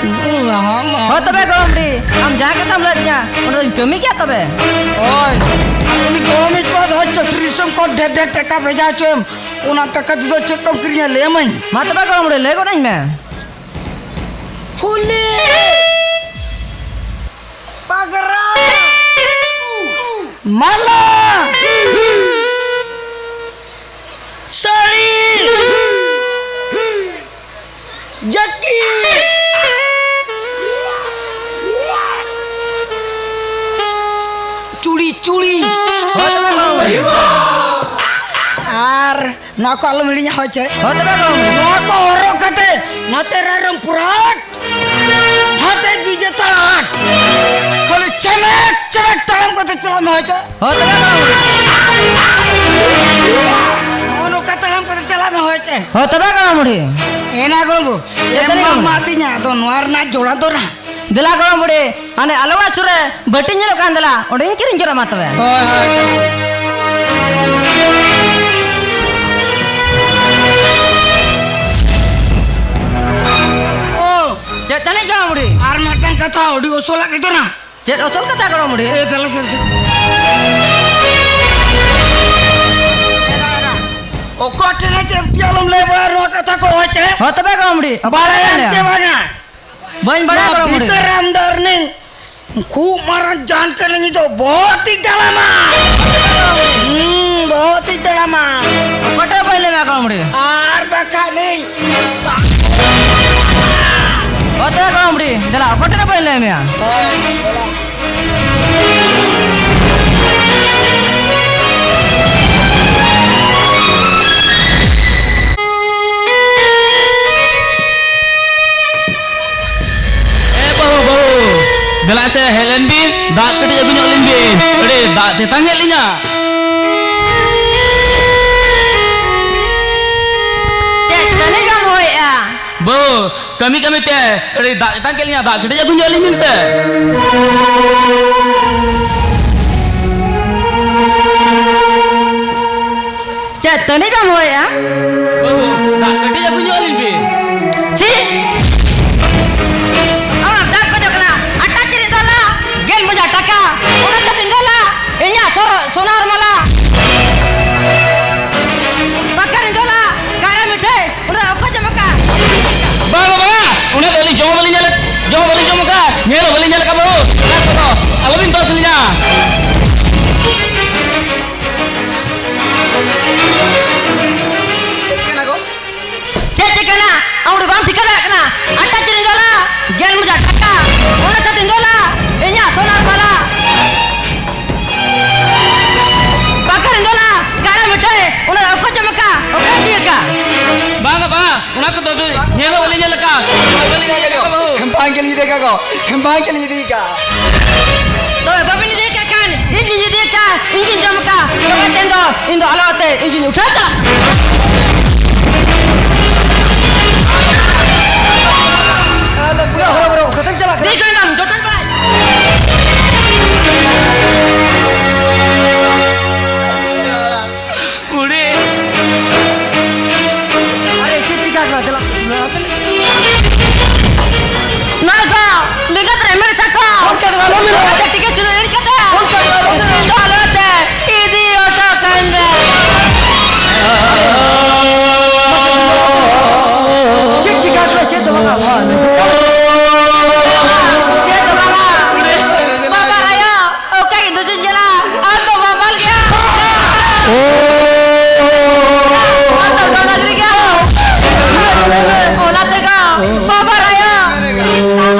ᱦᱳᱭ ᱛᱚᱵᱮ ᱜᱚᱲᱚᱢ ᱵᱩᱲᱦᱤ, ᱟᱢ ᱡᱟᱦᱟᱸ ᱠᱟᱛᱷᱟᱢ ᱞᱟᱹᱭᱟᱫᱤᱧᱟ, ᱚᱱᱟ ᱫᱚᱧ ᱠᱟᱹᱢᱤ ᱜᱮᱭᱟ ᱛᱚᱵᱮ᱾ ᱦᱳᱭ, ᱟᱨ ᱩᱱᱤ ᱜᱚᱲᱚᱢᱤᱡ ᱠᱚᱲᱟ ᱫᱚ ᱪᱟᱹᱠᱨᱤ ᱫᱤᱥᱚᱢ ᱠᱷᱚᱱ ᱰᱷᱮᱨ ᱰᱷᱮᱨ ᱴᱟᱠᱟ ᱵᱷᱮᱡᱟ ᱦᱚᱪᱚᱭᱮᱢ, ᱚᱱᱟ ᱴᱟᱠᱟ ᱛᱮᱫᱚ ᱪᱮᱫ ᱠᱚᱢ ᱠᱤᱨᱤᱧᱟ ᱞᱟᱹᱭ ᱟᱢᱟᱹᱧ? ᱢᱟ ᱛᱚᱵᱮ ᱜᱚᱲᱚᱢ ᱵᱩᱲᱦᱤ, ᱞᱟᱹᱭ ᱜᱚᱫ ᱟᱹᱧ ᱢᱮ᱾ ᱯᱷᱩᱞᱤ, ᱯᱟᱜᱽᱨᱟ, ᱢᱟᱞᱟ᱾ ᱱᱚᱣᱟ ᱠᱚ ᱟᱞᱚᱢ ᱦᱤᱲᱤᱧᱟ, ᱦᱳᱭ ᱪᱮ? ᱦᱳᱭ ᱛᱚᱵᱮ ᱜᱚᱲᱚᱢ ᱵᱩᱰᱷᱤ᱾ ᱱᱚᱣᱟ ᱠᱚ ᱦᱚᱨᱚᱜ ᱠᱟᱛᱮ ᱱᱟᱛᱮ ᱨᱟᱭᱨᱚᱝᱯᱩᱨ ᱦᱟᱴ, ᱦᱟᱛᱮ ᱵᱤᱡᱮᱛᱟ ᱦᱟᱴ, ᱠᱷᱟᱹᱞᱤ ᱪᱮᱢᱮᱠ ᱪᱮᱢᱮᱠ ᱛᱟᱲᱟᱢ ᱠᱟᱛᱮ ᱪᱟᱞᱟᱜ ᱢᱮ, ᱦᱳᱭ ᱪᱮ? ᱦᱳᱭ ᱛᱚᱵᱮ ᱜᱚᱲᱚᱢ ᱵᱩᱰᱷᱤ᱾ ᱱᱚᱜᱼᱚ ᱱᱚᱝᱠᱟ ᱛᱟᱲᱟᱢ ᱠᱟᱛᱮ ᱪᱟᱞᱟᱜ ᱢᱮ, ᱦᱳᱭ ᱪᱮ? ᱦᱳᱭ ᱛᱚᱵᱮ ᱜᱚᱲᱚᱢ ᱵᱩᱰᱷᱤ᱾ ᱮᱱᱟ ᱜᱚᱲᱚᱢ ᱵᱩ, ᱪᱮᱫ ᱮᱢ ᱛᱟᱹᱱᱤᱡ ᱢᱟ ᱜᱚᱲᱚᱢ ᱵᱩᱰᱷᱤ? ᱮᱢᱟᱫᱤᱧᱟ, ᱟᱫᱚ ᱱᱚᱣᱟ ᱨᱮᱱᱟᱜ ᱡᱚᱲᱟ ᱫᱚ ᱱᱟ᱾ ᱫᱮᱞᱟ ᱜᱚᱲᱚᱢ ᱵᱩᱰᱷᱤ, ᱦᱟᱱᱮ ᱟᱞᱮ ᱚᱲᱟᱜ ᱥᱩᱨ ᱨᱮ ᱵᱟᱹᱴᱤ ᱧᱮᱞᱚᱜ ᱠᱟᱱ ᱫᱮᱞᱟ, ᱚᱸᱰᱮᱧ ᱠᱤᱨᱤᱧ ᱡᱚᱱᱟᱜ ᱢᱟ ᱛᱚᱵᱮ᱾ ᱦᱳᱭ, ᱦᱳᱭ᱾ ᱚ᱾ ᱪᱮᱫ ᱛᱟᱹᱱᱤᱡ ᱜᱚᱲᱚᱢ ᱵᱩᱰᱷᱤ? ᱟᱨ ᱢᱤᱫᱴᱟᱝ ᱠᱟᱛᱷᱟ, ᱟᱹᱰᱤ ᱩᱥᱩᱞᱟᱜ ᱜᱮ ᱫᱚ ᱱᱟ᱾ ᱪᱮᱫ ᱩᱥᱩᱞ ᱠᱟᱛᱷᱟ ᱜᱚᱲᱚᱢ ᱵᱩᱰᱷᱤ? ᱮ, ᱫᱮᱞᱟ ᱥᱮ, ᱥᱮ᱾ ᱮᱨᱟ, ᱮᱨᱟ᱾ ᱚᱠᱚᱭ ᱴᱷᱮᱱ ᱦᱚᱸ ᱪᱮᱫ ᱮᱢ ᱟᱞᱚᱢ ᱞᱟᱹᱭ ᱵᱟᱲᱟᱭᱟ ᱱᱚᱣᱟ ᱠᱟᱛᱷᱟ ᱠᱚ, ᱦᱳᱭ ᱪᱮ? ᱦᱳᱭ ᱛᱚᱵᱮ ᱜᱚᱲᱚᱢ ᱵᱩᱰᱷᱤ, ᱚᱠᱚᱭ ᱵᱟᱲᱟᱭᱟᱢ ᱴᱷᱮᱱ? ᱪᱮ ᱵᱟᱝᱟ? ᱵᱟᱹᱧ ᱵᱟᱲᱟᱭᱟ ᱱᱚᱣᱟ ᱜᱚᱲᱚᱢ ᱵᱩᱰᱷᱤ᱾ ᱵᱷᱤᱛᱟᱹᱨ ᱨᱟᱢ ᱫᱚᱨᱱᱤᱝ ᱠᱷᱩᱵ ᱢᱟᱨᱟᱝ ᱡᱟᱱ ᱠᱟᱹᱱᱟᱹᱧ ᱫᱚ, ᱵᱚᱦᱚᱛ ᱤᱧ ᱛᱟᱲᱟᱢᱟ᱾ ᱦᱩᱸ, ᱵᱚᱦᱚᱛ ᱤᱧ ᱛᱟᱲᱟᱢᱟ᱾ ᱚᱠᱚᱭ ᱴᱷᱮᱱ ᱵᱟᱹᱧ ᱞᱟᱹᱭ ᱢᱮᱭᱟ ᱜᱚᱲᱚᱢ ᱵᱩᱰᱷᱤ? ᱟᱨ ᱵᱟᱠᱷᱟᱱ ᱤᱧ ᱚᱛᱮ ᱜᱚᱲᱚᱢ ᱵᱩᱰᱷᱤ, ᱫᱮᱞᱟ, ᱚᱠᱚᱭ ᱴᱷᱮᱱ ᱵᱟᱹᱧ ᱞᱟᱹᱭ ᱢᱮᱭᱟ? ᱦᱳᱭ, ᱫᱮᱞᱟ᱾ ᱮ ᱵᱟᱹᱦᱩ, ᱵᱟᱹᱦᱩ, ᱫᱮᱞᱟ ᱥᱮ ᱦᱮᱡ ᱞᱮᱱ ᱵᱤᱱ, ᱫᱟᱜ ᱠᱟᱹᱴᱤᱡ ᱟᱹᱜᱩ ᱧᱚᱜ ᱞᱤᱧ ᱵᱤᱱ, ᱟᱹᱰᱤ ᱫᱟᱜ ᱛᱮᱛᱟᱝ ᱮᱫ ᱞᱤᱧᱟ᱾ ᱪᱮᱫ ᱛᱟᱹᱱᱤᱡ ᱮᱢ ᱦᱚᱦᱚᱭᱮᱫᱼᱟ? ᱵᱟᱹᱦᱩ, ᱠᱟᱹᱢᱤ ᱠᱟᱹᱢᱤ ᱛᱮ ᱟᱹᱰᱤ ᱫᱟᱜ ᱛᱮᱛᱟᱝ ᱠᱮᱫ ᱞᱤᱧᱟ, ᱫᱟᱜ ᱠᱟᱹᱴᱤᱡ ᱟᱹᱜᱩ ᱧᱚᱜ ᱞᱤᱧ ᱵᱤᱱ ᱥᱮ᱾ ᱪᱮᱫ ᱛᱟᱹᱱᱤᱡ ᱵᱟᱢ ᱦᱚᱦᱚᱭᱮᱫᱼᱟ? ᱵᱟᱹᱦᱩ, ᱫᱟᱜ ᱠᱟᱹᱴᱤᱡ ᱟᱹᱜᱩ ᱧᱚᱜ ᱟᱹᱞᱤᱧ ᱵᱤᱱ᱾ ᱪᱮᱫ? ᱟᱢᱟᱜ ᱫᱟᱜ ᱠᱷᱚᱡᱚᱜ ᱠᱟᱱᱟ, ᱟᱴᱟ ᱠᱤᱨᱤᱧ ᱫᱚ ᱞᱟ, ᱜᱮᱞ ᱵᱚᱡᱟ ᱴᱟᱠᱟ, ᱚᱱᱟ ᱠᱷᱟᱹᱛᱤᱨ ᱫᱚ ᱞᱟ, ᱤᱧᱟᱜ ᱥᱚᱨ-, ᱥᱚᱱᱟ ᱟᱨ ᱢᱟᱞᱟ᱾ ᱵᱟᱠᱟᱨᱤᱧ ᱫᱚ ᱞᱟ, ᱠᱟᱭᱨᱟ ᱢᱤᱴᱷᱟᱹᱭ, ᱚᱱᱟ ᱚᱠᱚᱭ ᱡᱚᱢ ᱟᱠᱟᱫ? ᱵᱟᱝ, ᱵᱟᱝ, ᱵᱟᱝ, ᱚᱱᱟ ᱫᱚ ᱟᱹᱞᱤᱧ ᱡᱚᱢ ᱦᱚᱸ ᱵᱟᱹᱞᱤᱧ ᱧᱮᱞ, ᱡᱚᱢ ᱦᱚᱸ ᱵᱟᱹᱞᱤᱧ ᱡᱚᱢ ᱟᱠᱟᱫ, ᱧᱮᱞ ᱦᱚᱸ ᱵᱟᱹᱞᱤᱧ ᱧᱮᱞ ᱟᱠᱟᱫ ᱵᱟᱹᱵᱩ᱾ ᱚᱱᱟ ᱠᱚᱫᱚ ᱟᱞᱚᱵᱤᱱ ᱫᱳᱥ ᱞᱤᱧᱟ᱾ ᱪᱮᱫ ᱪᱤᱠᱟᱹᱱᱟ ᱜᱚ? ᱪᱮᱫ ᱪᱤᱠᱟᱹᱱᱟ? ᱟᱢ ᱩᱱᱤ ᱵᱟᱢ ᱴᱷᱤᱠᱟᱹ ᱫᱟᱲᱮᱭᱟᱜ ᱠᱟᱱᱟ? ᱠᱤᱱ ᱤᱫᱤ ᱠᱟᱜ ᱠᱚ, ᱵᱟᱝ ᱠᱤᱱ ᱤᱫᱤ ᱠᱟᱜ᱾ ᱛᱚᱵᱮ ᱵᱟᱵᱤᱱ ᱤᱫᱤ ᱠᱟᱜ ᱠᱷᱟᱱ ᱤᱧ ᱜᱤᱧ ᱤᱫᱤ ᱠᱟᱜ, ᱤᱧ ᱜᱤᱧ ᱡᱚᱢ ᱠᱟᱜ᱾ ᱛᱚᱵᱮ ᱛᱮᱦᱮᱧ ᱫᱚ ᱤᱧ ᱫᱚ ᱟᱞᱚ ᱟᱛᱮ ᱤᱧ ᱜᱤᱧ ᱩᱴᱷᱟᱹᱣ ᱠᱟᱜ᱾ ᱟᱞᱚ ᱯᱩᱨᱟᱹ ᱦᱚᱨᱚ ᱵᱚᱨᱚ ᱠᱟᱛᱮᱢ ᱪᱟᱞᱟᱜ ᱠᱟᱱᱟ᱾ ᱫᱮᱡ ᱠᱟᱱ ᱫᱚᱢ, ᱡᱚᱴᱚᱱ ᱵᱟᱭ᱾ ᱵᱩᱲᱦᱤ᱾ ᱟᱨᱮ, ᱪᱮᱫ ᱪᱤᱠᱟ ᱠᱟᱱᱟ? ᱫᱮᱞᱟ, ᱱᱚᱛᱮ ᱞᱮ᱾ ᱱᱚᱣᱟ ᱠᱚ ᱞᱮᱸᱜᱟ ᱛᱮ ᱢᱮᱫ ᱥᱟᱠᱚ᱾ ᱚᱱᱠᱟ ᱫᱚ ᱟᱞᱚ ᱢᱮᱱᱟ᱾ ᱚᱱᱟ ᱛᱮ ᱴᱤᱠᱤ ᱪᱩᱨᱟᱹ ᱮᱲ ᱠᱟᱛᱮ᱾ ᱚᱱᱠᱟ ᱫᱚ ᱟᱞᱚ ᱢᱮᱱᱟ᱾ ᱤᱧ ᱫᱚ ᱟᱞᱚ ᱛᱮ ᱤᱫᱤ ᱦᱚᱴᱚ ᱠᱟᱹᱧ ᱢᱮ᱾ ᱪᱮᱫ ᱪᱤᱠᱟ ᱠᱟᱱᱟ? ᱪᱮᱫ ᱫᱚ ᱵᱟᱝᱟ᱾ ᱪᱮᱫ ᱫᱚ ᱵᱟᱝᱟ᱾ ᱵᱟᱵᱟ ᱟᱭᱳ᱾ ᱚᱠᱟ ᱜᱮ ᱫᱩᱥᱤᱧ ᱠᱟᱱᱟ, ᱟᱢ ᱫᱚ ᱵᱟᱵᱟᱞ ᱜᱮᱭᱟ᱾ ᱟᱢ ᱫᱚ ᱰᱚᱰᱚᱜ ᱜᱮᱭᱟ᱾ ᱚᱱᱟ ᱛᱮᱜᱮ ᱵᱟᱵᱟ ᱨᱟᱭᱟ᱾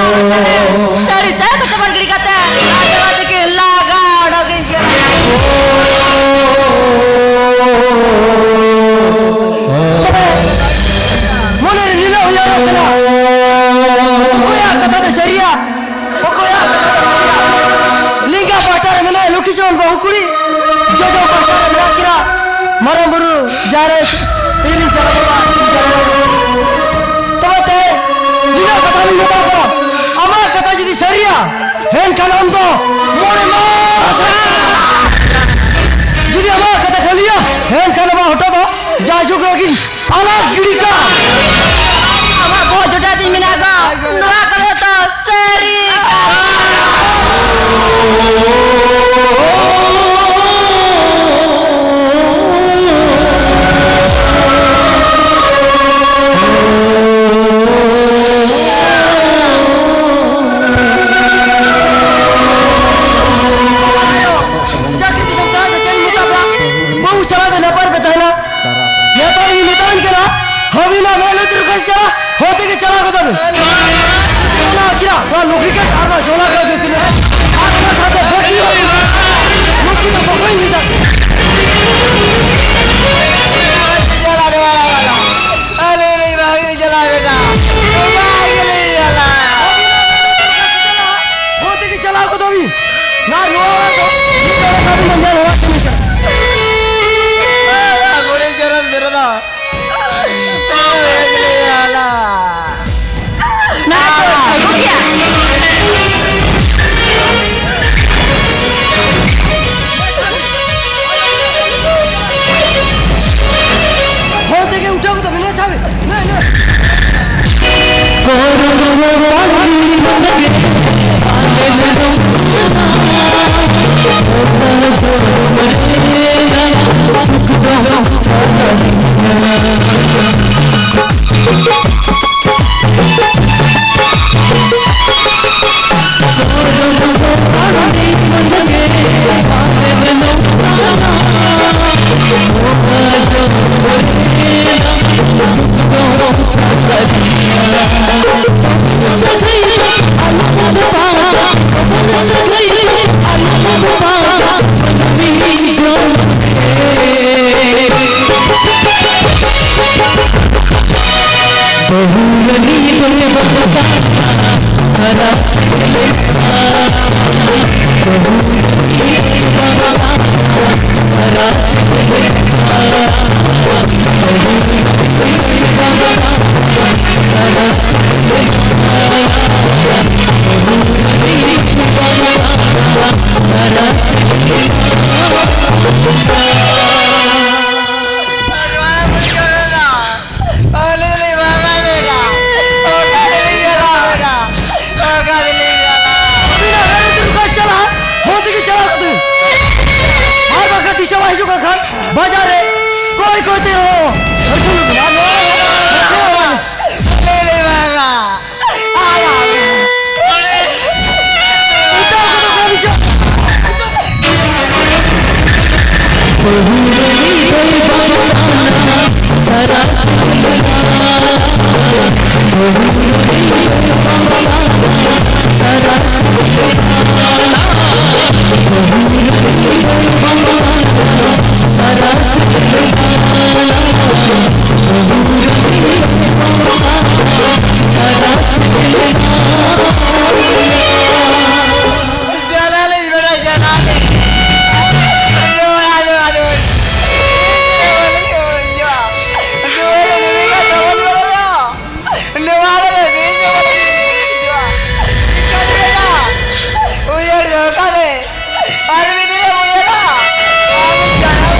ᱥᱟᱹᱲᱤ ᱥᱟᱭᱟ ᱠᱚ ᱪᱟᱯᱟᱫ ᱜᱤᱰᱤ ᱠᱟᱛᱮ, ᱟᱡ ᱵᱟᱵᱟ ᱛᱟᱹᱠᱤᱱ ᱞᱟᱜᱟ ᱚᱰᱚᱠᱤᱧ ᱠᱟᱱᱟ᱾ ᱢᱚᱱᱮ ᱨᱮ ᱱᱤᱱᱟᱹᱜ ᱩᱭᱦᱟᱹᱨᱚᱜ ᱠᱟᱱᱟ, ᱚᱠᱚᱭᱟᱜ ᱠᱟᱛᱷᱟ ᱫᱚ ᱥᱟᱹᱨᱤᱭᱟ? ᱚᱠᱚᱭᱟᱜ ᱠᱟᱛᱷᱟ ᱫᱚ ᱵᱷᱟᱹᱜᱤᱭᱟ? ᱞᱮᱸᱜᱟ ᱯᱟᱦᱴᱟ ᱨᱮ ᱢᱮᱱᱟᱭᱟ ᱞᱚᱠᱠᱷᱤ ᱥᱚᱨᱮᱱ ᱵᱟᱹᱦᱩ ᱠᱩᱲᱤ, ᱡᱚᱡᱚ ᱯᱟᱦᱴᱟ ᱨᱮ ᱢᱮᱱᱟᱜ ᱠᱤᱱᱟ ᱢᱟᱨᱟᱝ ᱵᱩᱨᱩ, ᱡᱟᱦᱮᱨ ᱟᱭᱳ, ᱤᱧ ᱨᱤᱱ ᱡᱟᱱᱟᱢ ᱵᱟᱵᱟ, ᱤᱧ ᱡᱟᱱᱟᱢ ᱟᱭᱳ᱾ ᱛᱚᱵᱮ ᱛᱮ ᱱᱤᱱᱟᱹᱜ ᱠᱟᱛᱷᱟ ᱞᱤᱧ ᱢᱮᱛᱟᱢ ᱠᱟᱱᱟ, ᱟᱢᱟᱜ ᱠᱟᱛᱷᱟ ᱡᱩᱫᱤ ᱥᱟᱹᱨᱤᱭᱟ, ᱮᱱᱠᱷᱟᱱ ᱟᱢ ᱫᱚ ᱢᱚᱬᱮ ᱢᱟᱥ, ᱡᱩᱫᱤ ᱟᱢᱟᱜ ᱠᱟᱛᱷᱟ ᱠᱷᱟᱹᱞᱤᱭᱟ, ᱮᱱᱠᱷᱟᱱ ᱟᱢᱟᱜ ᱦᱚᱴᱚᱜ ᱫᱚ ᱡᱟᱭᱡᱩᱜᱽ ᱨᱮᱜᱮ ᱟᱞᱟᱜ ᱜᱤᱰᱤ ᱠᱟᱜ᱾ ᱟᱢᱟᱜ ᱵᱚᱦᱚᱜ ᱡᱚᱴᱟ ᱛᱤᱧ ᱢᱮᱱᱟᱜ ᱫᱚ, ᱱᱚᱣᱟ ᱠᱚᱫᱚ ᱛᱚ ᱥᱟᱹᱨᱤ ᱠᱟᱛᱷᱟ᱾ ᱡᱟᱹᱛᱤ ᱫᱤᱥᱚᱢ ᱪᱟᱞᱟᱣ ᱫᱚ ᱪᱮᱫ ᱤᱧ ᱢᱮᱛᱟ ᱯᱮᱭᱟ? ᱵᱟᱹᱦᱩ ᱪᱟᱞᱟᱣ ᱫᱚ ᱱᱟᱯᱟᱭ ᱨᱮᱯᱮ ᱛᱟᱦᱮᱱᱟ᱾ ᱱᱮᱛᱟᱨ ᱤᱧ ᱢᱮᱛᱟᱵᱤᱱ ᱠᱟᱱᱟ, ᱦᱟᱹᱵᱤᱱᱟᱜ ᱢᱮᱫ ᱞᱩᱛᱩᱨ ᱠᱚ ᱪᱟᱞᱟᱜ, ᱦᱚ ᱛᱮᱜᱮ ᱪᱟᱞᱟᱣ ᱜᱚᱫᱚᱜ ᱵᱤᱱ᱾ ᱚᱱᱟ ᱟᱹᱠᱤᱱᱟᱜ, ᱚᱱᱟ ᱞᱩᱵᱽᱨᱤᱠᱮᱴ ᱟᱨ ᱚᱱᱟ ᱡᱚᱞᱟ ᱠᱚ ᱤᱫᱤ ᱛᱤᱧᱟ᱾ ᱟᱨ ᱚᱱᱟ ᱥᱟᱶᱛᱮ ᱵᱟᱹᱠᱤ ᱦᱚᱸ ᱱᱩᱠᱤᱱ ᱫᱚ ᱵᱟᱠᱚ ᱤᱫᱤ ᱫᱟ᱾ ᱟᱞᱮ ᱞᱮ ᱵᱟᱝ ᱪᱟᱞᱟᱣ ᱵᱮᱴᱟ᱾ ᱵᱟᱝ ᱜᱮᱞᱮ ᱪᱟᱞᱟᱣ᱾ ᱟᱹᱵᱤᱱᱟᱜ ᱢᱮᱱ ᱛᱮ ᱚᱠᱟ ᱪᱟᱞᱟᱜᱼᱟ? ᱦᱚᱸ ᱛᱮᱜᱮ ᱪᱟᱞᱟᱣ ᱠᱟᱛᱮ᱾ ᱟᱨ ᱵᱟᱠᱷᱟᱱ ᱫᱤᱥᱚᱢ ᱦᱤᱡᱩᱜ ᱠᱟᱱ ᱠᱷᱟᱱ ᱵᱟᱡᱟᱨ ᱨᱮ ᱠᱚᱭ ᱠᱚᱭ ᱛᱮ ᱨᱚᱲ᱾ ᱦᱟᱹᱥᱩᱞ ᱢᱮ᱾ ᱟᱨ ᱱᱚᱣᱟ ᱦᱚᱸ ᱵᱟᱝ᱾ ᱪᱟᱞᱟᱜ ᱞᱤᱧ ᱵᱟᱰᱟᱭ ᱪᱟᱞᱟᱜ ᱞᱤᱧ᱾ ᱱᱚᱣᱟ ᱫᱚ ᱟᱫᱚ ᱱᱚᱣᱟ ᱫᱚ ᱱᱚᱣᱟ ᱫᱚ ᱱᱚᱣᱟ ᱫᱚ ᱩᱭᱦᱟᱹᱨ ᱫᱚᱦᱚ ᱠᱟᱜ ᱢᱮ᱾ ᱟᱨ ᱢᱤᱫ ᱫᱤᱱ ᱮᱢ ᱩᱭᱦᱟᱹᱨᱟ, ᱟᱢ ᱡᱟᱱᱟᱢ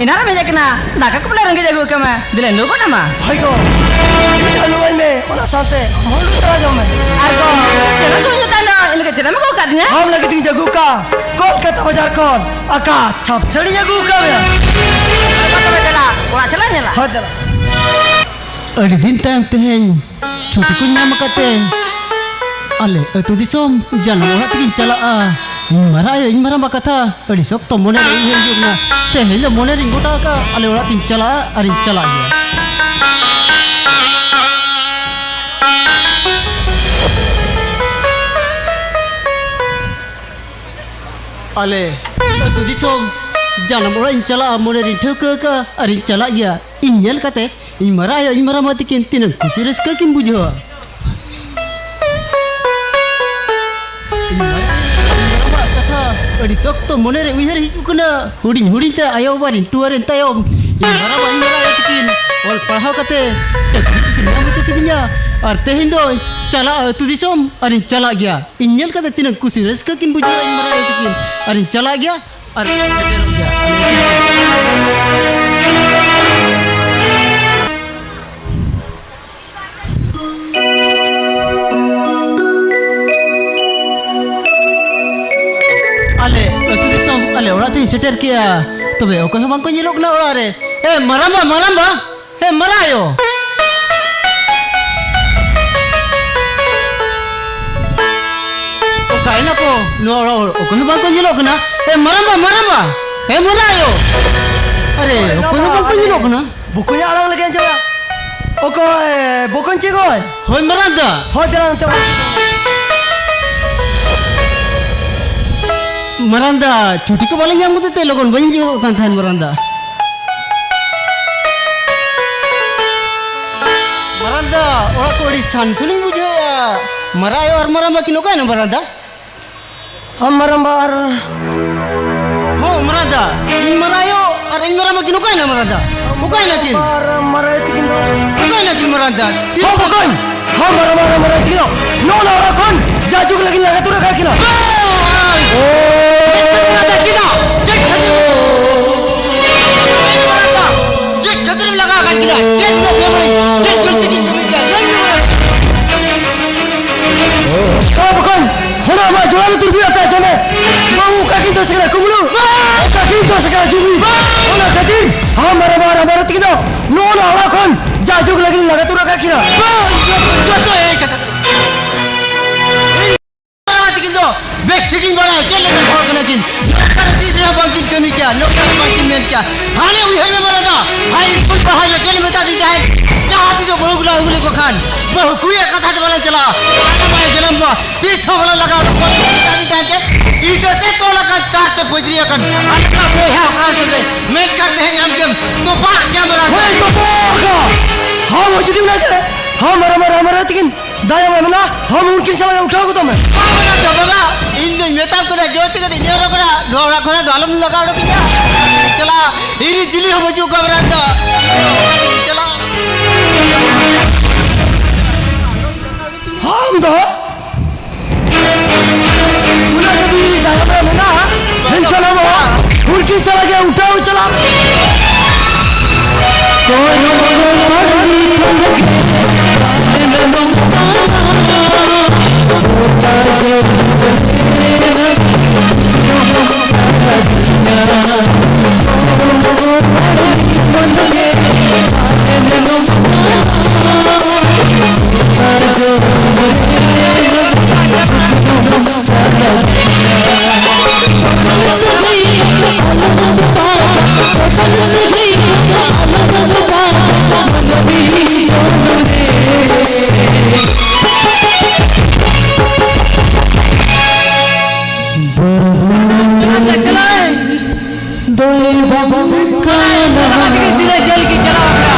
ᱮᱱᱟᱝ ᱨᱮᱢ ᱦᱮᱡ ᱟᱠᱟᱱᱟ, ᱫᱟᱠᱟ ᱠᱚ ᱯᱟᱞᱮ ᱨᱮᱸᱜᱮᱡ ᱟᱹᱜᱩ ᱠᱟᱢᱟ᱾ ᱫᱮᱞᱟ, ᱞᱩ ᱜᱚᱫ ᱟᱢᱟ᱾ ᱦᱳᱭ ᱜᱚ, ᱤᱧ ᱦᱚᱸ ᱞᱩᱣᱟᱹᱧ ᱢᱮ, ᱚᱱᱟ ᱥᱟᱶᱛᱮ ᱟᱢ ᱦᱚᱸ ᱞᱩ ᱛᱚᱨᱟ ᱡᱚᱝ ᱢᱮ᱾ ᱟᱨ ᱜᱚ, ᱥᱮᱱᱚᱜ ᱥᱚᱢᱚᱭ ᱧᱩ ᱛᱟᱭᱚᱢ ᱫᱚ ᱤᱧ ᱞᱟᱹᱜᱤᱫ ᱪᱮᱫ ᱮᱢ ᱟᱹᱜᱩ ᱟᱠᱟᱫᱤᱧᱟ? ᱟᱢ ᱞᱟᱹᱜᱤᱫ ᱤᱧ ᱟᱹᱜᱩ ᱟᱠᱟᱫ ᱠᱳᱞᱠᱟᱛᱟ ᱵᱟᱡᱟᱨ ᱠᱷᱚᱱ ᱟᱠᱟ ᱪᱷᱟᱯ ᱪᱷᱟᱹᱲᱤᱧ ᱟᱹᱜᱩ ᱟᱠᱟᱫ ᱢᱮᱭᱟ᱾ ᱢᱟ ᱛᱚᱵᱮ ᱫᱮᱞᱟ, ᱚᱲᱟᱜ ᱪᱟᱞᱟᱜ ᱧᱮᱞᱟ᱾ ᱦᱳᱭ, ᱫᱮᱞᱟ᱾ ᱟᱹᱰᱤ ᱫᱤᱱ ᱛᱟᱭᱚᱢ ᱛᱮᱦᱮᱧ ᱪᱷᱩᱴᱤ ᱠᱚᱧ ᱧᱟᱢ ᱟᱠᱟᱫ ᱛᱮ ᱟᱞᱮ ᱟᱹᱛᱩ ᱫᱤᱥᱚᱢ ᱡᱟᱱᱟᱢ ᱚᱲᱟᱜ ᱛᱮᱜᱤᱧ ᱪᱟᱞᱟᱜᱼᱟ᱾ ᱤᱧ ᱢᱟᱨᱟᱝ ᱟᱭᱳ, ᱤᱧ ᱢᱟᱨᱟᱝ ᱵᱟ ᱠᱟᱛᱷᱟ ᱟᱹᱰᱤ ᱥᱚᱠᱛᱚ ᱢᱚᱱᱮ ᱨᱮ ᱩᱭᱦᱟᱹᱨ ᱦᱤᱡᱩᱜ ᱠᱟᱱᱟ᱾ ᱛᱮᱦᱮᱧ ᱫᱚ ᱢᱚᱱᱮ ᱨᱤᱧ ᱜᱚᱴᱟ ᱟᱠᱟᱫᱼᱟ, ᱟᱞᱮ ᱚᱲᱟᱜ ᱛᱤᱧ ᱪᱟᱞᱟᱜᱼᱟ ᱟᱨᱤᱧ ᱪᱟᱞᱟᱜ ᱜᱮᱭᱟ᱾ ᱟᱞᱮ ᱟᱹᱛᱩ ᱫᱤᱥᱚᱢ ᱡᱟᱱᱟᱢ ᱚᱲᱟᱜ ᱤᱧ ᱪᱟᱞᱟᱜᱼᱟ, ᱢᱚᱱᱮ ᱨᱤᱧ ᱴᱷᱟᱹᱣᱠᱟᱹ ᱟᱠᱟᱫᱼᱟ ᱟᱨᱤᱧ ᱪᱟᱞᱟᱜ ᱜᱮᱭᱟ᱾ ᱤᱧ ᱧᱮᱞ ᱠᱟᱛᱮ ᱤᱧ ᱢᱟᱨᱟᱝ ᱟᱭᱳ, ᱤᱧ ᱢᱟᱨᱟᱝ ᱵᱟ ᱛᱤᱠᱤᱱ ᱛᱤᱱᱟᱹᱜ ᱠᱩᱥᱤ ᱨᱟᱹᱥᱠᱟᱹ ᱠᱤᱱ ᱵᱩᱡᱷᱟᱹᱣᱟ᱾ ᱤᱧ ᱢᱟᱨᱟᱝ ᱟᱭᱳ, ᱤᱧ ᱢᱟᱨᱟᱝ ᱵᱟ ᱠᱟᱛᱷᱟ ᱟᱹᱰᱤ ᱥᱚᱠᱛᱚ ᱢᱚᱱᱮ ᱨᱮ ᱩᱭᱦᱟᱹᱨ ᱦᱤᱡᱩᱜ ᱠᱟᱱᱟ᱾ ᱦᱩᱰᱤᱧ ᱦᱩᱰᱤᱧ ᱛᱮ ᱟᱭᱳ ᱵᱟᱵᱟ ᱨᱤᱧ ᱴᱩᱣᱟᱹᱨ ᱮᱱ ᱛᱟᱭᱚᱢ, ᱤᱧ ᱢᱟᱨᱟᱝ ᱵᱟ, ᱤᱧ ᱢᱟᱨᱟᱝ ᱟᱭᱳ ᱛᱤᱠᱤᱱ ᱚᱞ ᱯᱟᱲᱦᱟᱣ ᱠᱟᱛᱮ ᱪᱟᱹᱠᱨᱤ ᱠᱤᱱ ᱧᱟᱢ ᱦᱚᱪᱚ ᱠᱤᱫᱤᱧᱟ᱾ ᱟᱨ ᱛᱮᱦᱮᱧ ᱫᱚᱧ ᱪᱟᱞᱟᱜᱼᱟ ᱟᱹᱛᱩ ᱫᱤᱥᱚᱢ ᱟᱨᱤᱧ ᱪᱟᱞᱟᱜ ᱜᱮᱭᱟ᱾ ᱤᱧ ᱧᱮᱞ ᱠᱟᱛᱮ ᱛᱤᱱᱟᱹᱜ ᱠᱩᱥᱤ ᱨᱟᱹᱥᱠᱟᱹ ᱠᱤᱱ ᱵᱩᱡᱷᱟᱹᱣᱟ ᱤᱧ ᱢᱟᱨᱟᱝ ᱟᱭᱳ ᱛᱤᱠᱤᱱ᱾ ᱟᱨᱤᱧ ᱪᱟᱞᱟᱜ ᱜᱮᱭᱟ᱾ ᱟᱨ ᱥᱮᱴᱮᱨᱚᱜ ᱜᱮᱭᱟ᱾ ᱟᱞᱮ ᱟᱹᱛᱩ ᱫᱤᱥᱚᱢ, ᱟᱞᱮ ᱚᱲᱟᱜ ᱛᱮᱧ ᱥᱮᱴᱮᱨ ᱠᱮᱜᱼᱟ᱾ ᱛᱚᱵᱮ ᱚᱠᱚᱭ ᱦᱚᱸ ᱵᱟᱝᱠᱚ ᱧᱮᱞᱚᱜ ᱠᱟᱱᱟ ᱚᱲᱟᱜ ᱨᱮ᱾ ᱮ, ᱢᱟᱨᱟᱝᱵᱟ, ᱢᱟᱨᱟᱝᱵᱟ! ᱮ, ᱢᱟᱨᱟᱝ ᱟᱭᱳ! ᱚᱠᱟᱭᱮᱱᱟ ᱠᱚ? ᱱᱚᱣᱟ ᱚᱲᱟᱜ ᱦᱚᱲ ᱚᱠᱚᱭ ᱦᱚᱸ ᱵᱟᱝᱠᱚ ᱧᱮᱞᱚᱜ ᱠᱟᱱᱟ᱾ ᱮ, ᱢᱟᱨᱟᱝᱵᱟ, ᱢᱟᱨᱟᱝᱵᱟ! ᱮ, ᱢᱟᱨᱟᱝ ᱟᱭᱳ! ᱟᱨᱮ, ᱚᱠᱚᱭ ᱦᱚᱸ ᱵᱟᱝᱠᱚ ᱧᱮᱞᱚᱜ ᱠᱟᱱᱟ᱾ ᱵᱚᱠᱚᱧᱟᱜ ᱟᱲᱟᱝ ᱞᱮᱠᱟ ᱟᱸᱡᱚᱢᱚᱜ ᱠᱟᱱᱟ᱾ ᱚᱠᱚᱭ? ᱵᱚᱠᱚᱧ ᱪᱮᱫ ᱜᱚᱭ? ᱦᱳᱭ, ᱢᱟᱨᱟᱝ ᱫᱟ᱾ ᱦᱳᱭ, ᱫᱮᱞᱟ ᱱᱚᱛᱮ᱾ ᱢᱟᱨᱟᱝ ᱫᱟ, ᱪᱷᱩᱴᱤ ᱠᱚ ᱵᱟᱞᱮ ᱧᱟᱢ ᱠᱟᱛᱮ ᱛᱮ ᱞᱚᱜᱚᱱ ᱵᱟᱹᱧ ᱦᱤᱡᱩᱜ ᱠᱟᱱ ᱛᱟᱦᱮᱸᱱ, ᱢᱟᱨᱟᱝ ᱫᱟ᱾ ᱢᱟᱨᱟᱝ ᱫᱟ, ᱚᱲᱟᱜ ᱠᱚ ᱟᱹᱰᱤ ᱥᱟᱱ ᱥᱩᱱᱤᱧ ᱵᱩᱡᱷᱟᱹᱣᱮᱫᱼᱟ᱾ ᱢᱟᱨᱟᱝ ᱟᱭᱳ ᱟᱨ ᱢᱟᱨᱟᱝ ᱵᱟ ᱠᱤᱱ ᱚᱠᱟᱭᱮᱱᱟ, ᱢᱟᱨᱟᱝ ᱫᱟ? ᱟᱢ ᱢᱟᱨᱟᱝᱵᱟ ᱟᱨ ᱦᱚᱸ, ᱢᱟᱨᱟᱝ ᱫᱟ, ᱤᱧ ᱢᱟᱨᱟᱝ ᱟᱭᱳ ᱟᱨ ᱤᱧ ᱢᱟᱨᱟᱝᱵᱟ ᱠᱤᱱ ᱚᱠᱟᱭᱮᱱᱟ, ᱢᱟᱨᱟᱝ ᱫᱟ? ᱚᱠᱟᱭᱮᱱᱟ ᱠᱤᱱ? ᱟᱨ ᱢᱟᱨᱟᱝ ᱟᱭᱳ ᱛᱤᱠᱤᱱ ᱫᱚ? ᱚᱠᱟᱭᱮᱱᱟ ᱠᱤᱱ, ᱢᱟᱨᱟᱝ ᱫᱟ? ᱦᱚᱸ, ᱵᱚᱠᱚᱧ! ᱦᱚᱸ, ᱢᱟᱨᱟᱝᱵᱟ ᱟᱨ ᱢᱟᱨᱟᱝ ᱟᱭᱳ ᱛᱤᱠᱤᱱ ᱫᱚ ᱱᱚᱜᱼᱚ ᱱᱚᱣᱟ ᱚᱲᱟᱜ ᱠᱷᱚᱱ ᱡᱟᱭᱡᱩᱜᱽ ᱞᱟᱹᱜᱤᱫ ᱞᱟᱜᱟ ᱛᱩᱫ ᱟᱠᱟᱫ ᱠᱤᱱᱟ᱾ ᱵᱟᱝ! ᱢᱟᱨᱟᱝ ᱫᱟ, ᱪᱮᱫᱟᱜ? ᱪᱮᱫ ᱠᱷᱟᱹᱛᱤᱨ? ᱠᱟᱱ ᱠᱤᱱᱟ᱾ ᱪᱮᱫ ᱠᱚ ᱵᱮᱵᱟᱹᱲᱤᱡ, ᱪᱮᱫ ᱜᱟᱹᱞᱛᱤ ᱠᱤᱱ ᱠᱟᱹᱢᱤ ᱠᱮᱫᱟ? ᱞᱟᱹᱭ ᱢᱮ ᱵᱚᱞᱮ᱾ ᱛᱚ ᱵᱚᱠᱚᱧ, ᱦᱚᱲ ᱟᱢᱟᱜ ᱡᱚᱲᱟ ᱨᱮ ᱛᱩᱨᱵᱤ ᱟᱛᱟ ᱡᱚᱢᱮ᱾ ᱵᱟᱹᱦᱩ ᱚᱠᱟ ᱠᱤᱱ ᱫᱚᱥ ᱠᱟᱱᱟ ᱠᱩᱢᱵᱽᱲᱩ? ᱚᱠᱟ ᱠᱤᱱ ᱫᱚᱥ ᱠᱟᱱᱟ ᱡᱩᱢᱤ? ᱚᱱᱟ ᱠᱷᱟᱹᱛᱤᱨ ᱟᱢ ᱟᱨ ᱟᱢᱟᱜ ᱨᱟᱢᱟ ᱨᱮ ᱛᱤᱠᱤᱱ ᱫᱚ ᱱᱚᱜᱼᱚ ᱱᱟ ᱚᱲᱟᱜ ᱠᱷᱚᱱ ᱡᱟᱭᱡᱩᱜᱽ ᱞᱟᱹᱜᱤᱫ ᱞᱟᱜᱟ ᱛᱩᱨ ᱟᱠᱟᱫ ᱠᱤᱱᱟ᱾ ᱡᱚᱛᱚ ᱮᱲᱮ ᱠᱟᱛᱷᱟ᱾ ᱛᱤᱠᱤᱱ ᱫᱚ ᱵᱮᱥ ᱴᱷᱤᱠᱤᱧ ᱵᱟᱲᱟᱭᱟ, ᱪᱮᱫ ᱞᱮᱠᱟᱱ ᱦᱚᱲ ᱠᱟᱱᱟ ᱠᱤᱱ᱾ ᱱᱚᱝᱠᱟ ᱫᱚ ᱛᱤᱥ ᱨᱮᱦᱚᱸ ᱵᱟᱝᱠᱤᱱ ᱠᱟᱹᱢᱤ ᱠᱮᱭᱟ, ᱱᱚᱝᱠᱟ ᱦᱚᱸ ᱵᱟᱝᱠᱤᱱ ᱢᱮᱱ ᱠᱮᱭᱟ᱾ ᱦᱟᱱᱮ ᱩᱭᱦᱟᱹᱨ ᱢᱮ ᱢᱟᱨᱟᱝ ᱫᱟ, ᱦᱟᱭ ᱥᱠᱩᱞ ᱯᱟᱲᱦᱟᱣ ᱡᱚᱠᱷᱚᱱ ᱮ ᱢᱮᱛᱟ ᱫᱤᱧ ᱛᱟᱦᱮᱸᱫ, ᱡᱟᱦᱟᱸ ᱛᱤᱥᱚᱜ ᱵᱟᱹᱦᱩ ᱠᱚᱞᱮ ᱟᱹᱜᱩ ᱞᱮᱠᱚ ᱠᱷᱟᱱ, ᱵᱟᱹᱦᱩ ᱠᱩᱲᱤᱭᱟᱜ ᱠᱟᱛᱷᱟ ᱛᱮ ᱵᱟᱞᱮ ᱪᱟᱞᱟᱜᱼᱟ, ᱟᱞᱮ ᱵᱟᱞᱮ ᱡᱚᱱᱚᱢ ᱠᱚᱣᱟ, ᱛᱤᱥ ᱦᱚᱸ ᱵᱟᱞᱮ ᱞᱟᱜᱟᱣ ᱦᱚᱴᱚ ᱠᱚᱣᱟ᱾ ᱢᱮᱛᱟ ᱫᱤᱧ ᱛᱟᱦᱮᱸᱫ ᱡᱮ, ᱤᱴᱟᱹ ᱛᱮ ᱛᱚᱞ ᱟᱠᱟᱱ ᱪᱟᱨ ᱛᱮ ᱯᱟᱹᱡᱽᱨᱤ ᱟᱠᱟᱱ, ᱟᱞᱮ ᱫᱚ ᱵᱚᱭᱦᱟ ᱚᱠᱟ ᱥᱟᱹᱜᱟᱹᱭ, ᱢᱮᱱᱠᱷᱟᱱ ᱛᱮᱦᱮᱧ ᱟᱢ ᱜᱮᱢ ᱛᱚᱯᱟᱜ ᱠᱮᱭᱟ ᱢᱟᱨᱟᱝ ᱫᱟ᱾ ᱦᱳᱭ, ᱛᱚᱯᱟᱜ ᱠᱟ᱾ ᱦᱚᱸ, ᱡᱩᱫᱤ ᱚᱱᱟ ᱜᱮ, ᱦᱚᱸ, ᱢᱟᱨᱟᱝ, ᱢᱟᱨᱟᱝ, ᱢᱟᱨᱟᱝ ᱛᱤᱠᱤᱱ ᱫᱟᱭᱟ ᱢᱟ ᱢᱮᱱᱟᱜ, ᱦᱚᱸ ᱩᱱᱠᱤᱱ ᱥᱟᱞᱟᱜ ᱩᱴᱷᱟᱹᱣ ᱜᱚᱫᱚᱜ ᱢᱮ᱾ ᱵᱟᱝ ᱢᱮᱱᱟᱜ ᱫᱚ ᱵᱟᱵᱟ, ᱤᱧ ᱫᱚᱧ ᱢᱮᱛᱟᱢ ᱠᱟᱱᱟ, ᱡᱚᱭ ᱛᱮᱜᱮ ᱤᱧ ᱧᱮᱞ ᱠᱟᱱᱟ, ᱱᱚᱣᱟ ᱚᱲᱟᱜ ᱠᱷᱚᱱᱟᱜ ᱫᱚ ᱟᱞᱚᱢ ᱞᱟᱜᱟ ᱩᱰᱩᱠᱤᱧᱟ᱾ ᱪᱟᱞᱟᱜ, ᱤᱧ ᱨᱮᱱ ᱪᱤᱞᱤ ᱦᱚᱸ ᱵᱟᱹᱪᱩᱜ ᱠᱚᱣᱟ ᱵᱨᱟᱛ ᱫᱚ᱾ ᱪᱟᱞᱟᱜ᱾ ᱦᱚᱸ ᱟᱢ ᱫᱚ ᱚᱱᱟ ᱡᱩᱫᱤ ᱫᱟᱭᱟ ᱢᱟ ᱢᱮᱱᱟᱜᱼᱟ, ᱮᱱᱠᱷᱟᱱ ᱟᱢ ᱦᱚᱸ ᱩᱱᱠᱤᱱ ᱥᱟᱞᱟᱜ ᱜᱮ ᱩᱴᱷᱟᱹᱣ ᱪᱟᱞᱟᱜ ᱢᱮ᱾ ᱫᱚᱭ ᱵᱟᱹᱦᱩ ᱠᱟᱱᱟ᱾ ᱛᱤᱱᱟᱹᱜ ᱡᱷᱟᱹᱞ ᱠᱤᱱ ᱪᱟᱞᱟᱣ ᱠᱟᱱᱟ᱾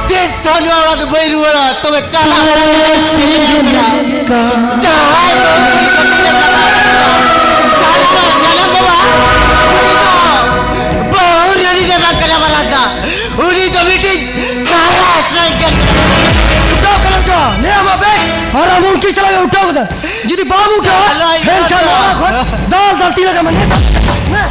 ᱛᱤᱥ ᱦᱚᱸ ᱱᱚᱣᱟ ᱚᱲᱟᱜ ᱫᱚ ᱵᱟᱹᱧ ᱨᱩᱣᱟᱹᱲᱟ᱾ ᱛᱚᱵᱮ ᱪᱟᱞᱟᱣ ᱵᱟᱲᱟ ᱠᱟᱛᱮ ᱥᱮᱱ ᱠᱟᱱᱟ᱾ ᱡᱟᱦᱟᱸᱭ ᱫᱚ ᱠᱩᱲᱤ ᱠᱟᱹᱢᱤ ᱨᱮ ᱠᱟᱴᱟᱣ ᱠᱟᱱᱟ᱾ ᱡᱟᱦᱟᱸᱭ ᱫᱚ ᱡᱟᱱᱟᱢ ᱵᱟᱵᱟ, ᱩᱱᱤ ᱫᱚ ᱵᱟᱹᱦᱩ ᱨᱟᱹᱱᱤ ᱫᱚ ᱵᱟᱝ ᱠᱟᱱᱟ ᱢᱟᱨᱟᱝ ᱫᱟ᱾ ᱩᱱᱤ ᱫᱚ ᱢᱤᱫᱴᱤᱡ ᱥᱟᱨᱟᱥ ᱞᱮᱠᱟᱱ ᱩᱴᱷᱟᱹᱣ ᱠᱟᱱᱟ ᱪᱚ, ᱱᱮ ᱟᱢᱟᱜ ᱵᱮᱜᱽ ᱟᱨ ᱟᱢ ᱩᱱᱠᱤᱱ ᱥᱟᱞᱟᱜ ᱮ ᱩᱴᱷᱟᱹᱣ ᱠᱟᱫᱟ᱾ ᱡᱩᱫᱤ ᱵᱟᱢ ᱩᱴᱷᱟᱹᱣᱟ, ᱪᱟᱞᱟᱣ ᱮᱱᱠᱷᱟᱱ ᱤᱧ ᱱᱚᱣᱟ ᱠᱷᱚᱱ ᱫᱟᱞ ᱫᱟᱞ ᱛᱤ ᱞᱟᱜᱟᱣ ᱢᱮ, ᱱᱮ ᱥᱟᱵ ᱢᱮ᱾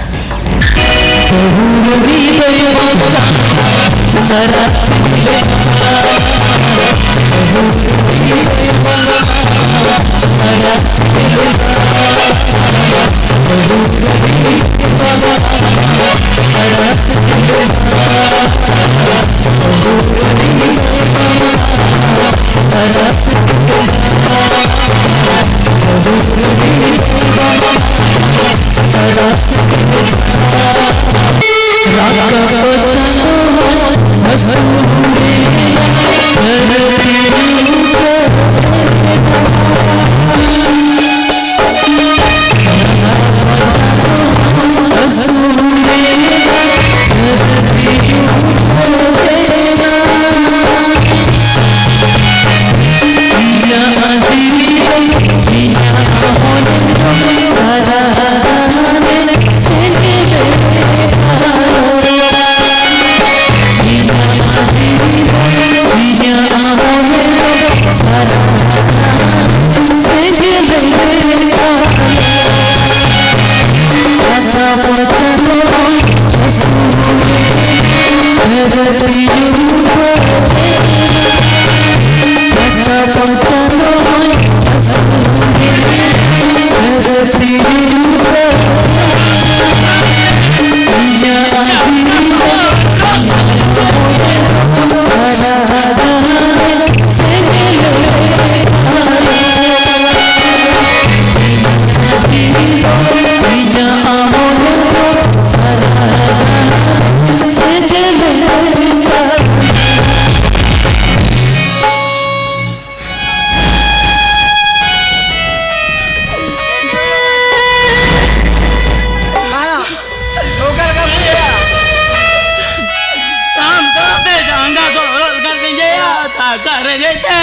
ᱟᱢ ᱫᱚ ᱟᱯᱮ ᱡᱟᱸᱜᱟ ᱠᱚ ᱦᱚᱨᱚᱜ ᱞᱮᱠᱟᱱ ᱯᱮᱸᱡᱟᱭᱟ, ᱛᱟᱠᱟ ᱨᱮᱸᱜᱮᱡ ᱛᱮ᱾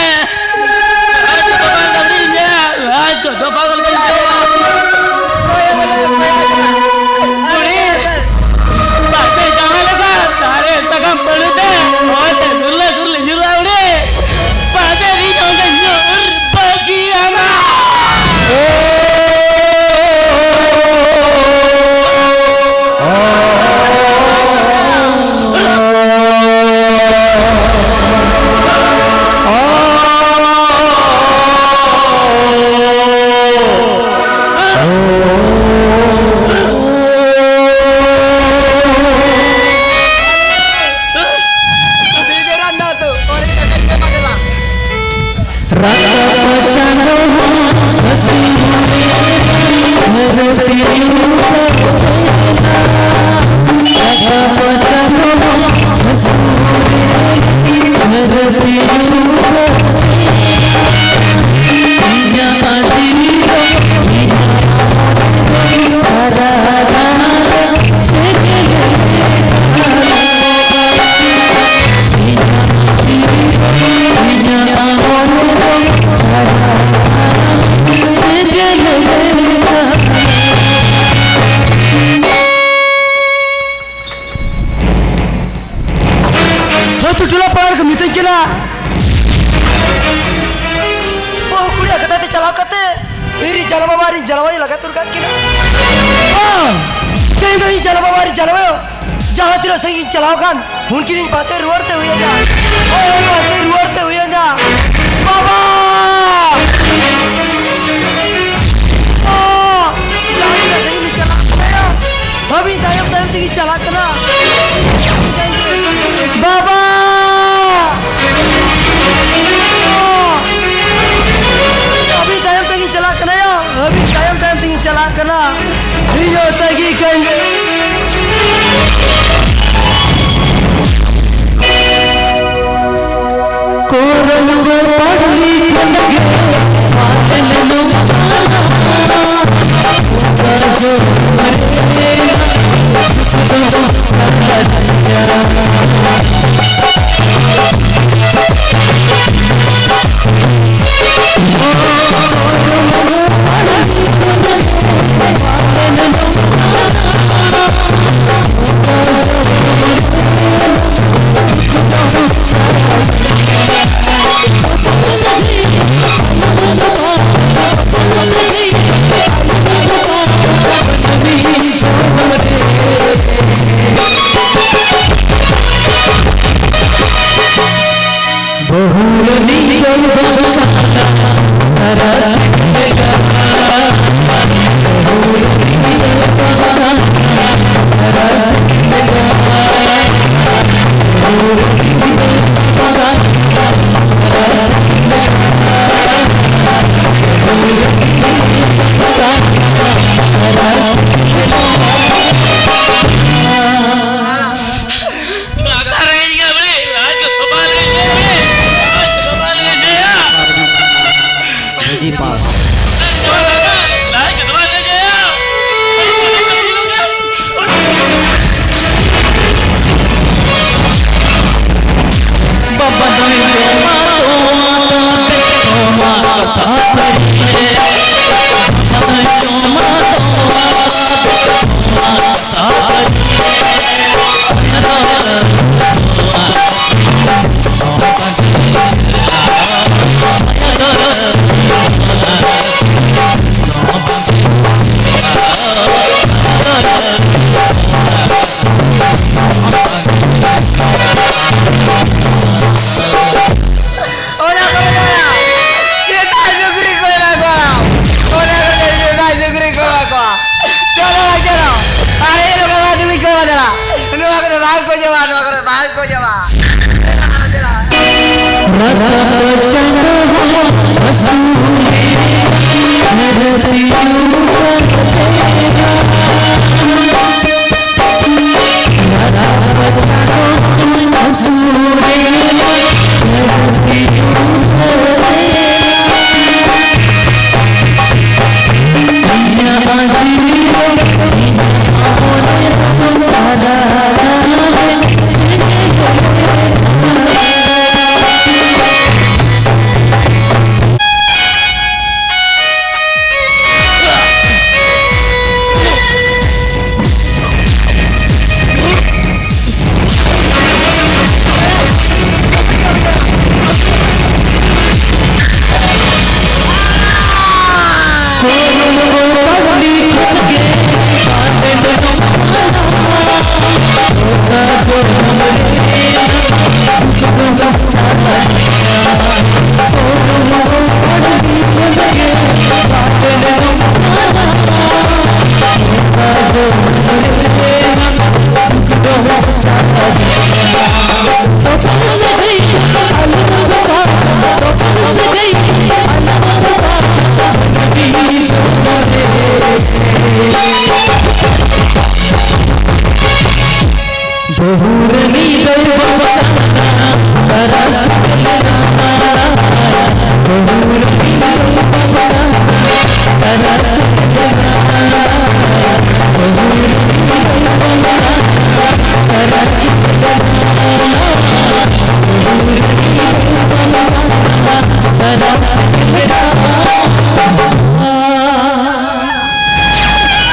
ᱞᱟᱡ ᱠᱚ ᱵᱟᱝ ᱠᱟᱹᱢᱤᱭᱟ, ᱞᱟᱡ ᱠᱚ ᱫᱚ ᱵᱟᱝ ᱠᱟᱹᱢᱤᱭᱟ᱾ ᱵᱩᱲᱦᱤ, ᱯᱟᱥᱮ ᱡᱟᱶᱟᱭ ᱞᱮᱠᱟ, ᱫᱟᱨᱮ ᱥᱟᱠᱟᱢ ᱯᱟᱹᱲᱩ ᱛᱮ, ᱦᱚᱭ ᱛᱮ ᱜᱩᱨᱞᱟᱹ ᱜᱩᱨᱞᱤ ᱧᱩᱨᱩᱜᱼᱟ ᱵᱩᱲᱦᱤ᱾ ᱯᱟᱥᱮ ᱨᱤᱧ ᱚᱸᱰᱮ ᱧᱩᱨ ᱵᱟᱹᱜᱤᱭᱟᱢᱟ᱾ ᱤᱧ ᱫᱚ ᱤᱧ ᱪᱟᱞᱟᱣ ᱵᱟᱵᱟ ᱨᱤᱧ ᱪᱟᱞᱟᱣ ᱮᱱᱟ᱾ ᱡᱟᱦᱟᱸ ᱛᱤᱱᱟᱹᱜ ᱥᱟᱺᱜᱤᱧ ᱪᱟᱞᱟᱣ ᱟᱠᱟᱱ, ᱩᱱᱠᱤᱱᱤᱧ ᱯᱟᱱᱛᱮ ᱨᱩᱣᱟᱹᱲ ᱛᱮ ᱦᱩᱭᱟᱹᱧᱟ᱾ ᱦᱳᱭ, ᱯᱟᱱᱛᱮ ᱨᱩᱣᱟᱹᱲ ᱛᱮ ᱦᱩᱭᱟᱹᱧᱟ᱾ ᱵᱟᱵᱟ! ᱵᱟᱵᱟ! ᱡᱟᱦᱟᱸ ᱛᱤᱱᱟᱹᱜ ᱥᱟᱺᱜᱤᱧ ᱪᱟᱞᱟᱜ ᱠᱟᱱᱟ, ᱟᱹᱵᱤᱱ ᱛᱟᱭᱚᱢ ᱛᱟᱭᱚᱢ ᱛᱮᱜᱤᱧ ᱪᱟᱞᱟᱜ ᱠᱟᱱᱟ᱾ ᱵᱟᱵᱟ! ᱟᱹᱵᱤᱱ ᱛᱟᱭᱚᱢ ᱛᱮᱜᱤᱧ ᱪᱟᱞᱟᱜ ᱠᱟᱱᱟ ᱭᱟ, ᱟᱹᱵᱤᱱ ᱛᱟᱭᱚᱢ ᱛᱟᱭᱚᱢ ᱛᱮᱜᱤᱧ ᱪᱟᱞᱟᱜ ᱠᱟᱱᱟ᱾ ᱤᱧ ᱦᱚᱸ ᱛᱟᱹᱜᱤ ᱠᱟᱹᱧ᱾ ᱠᱚᱨᱚᱱ ᱠᱚ ᱯᱟᱹᱰᱩᱞᱤ ᱠᱷᱚᱱ ᱜᱮ ᱯᱟᱞᱮᱱ ᱱᱚᱝᱠᱟᱱᱟ᱾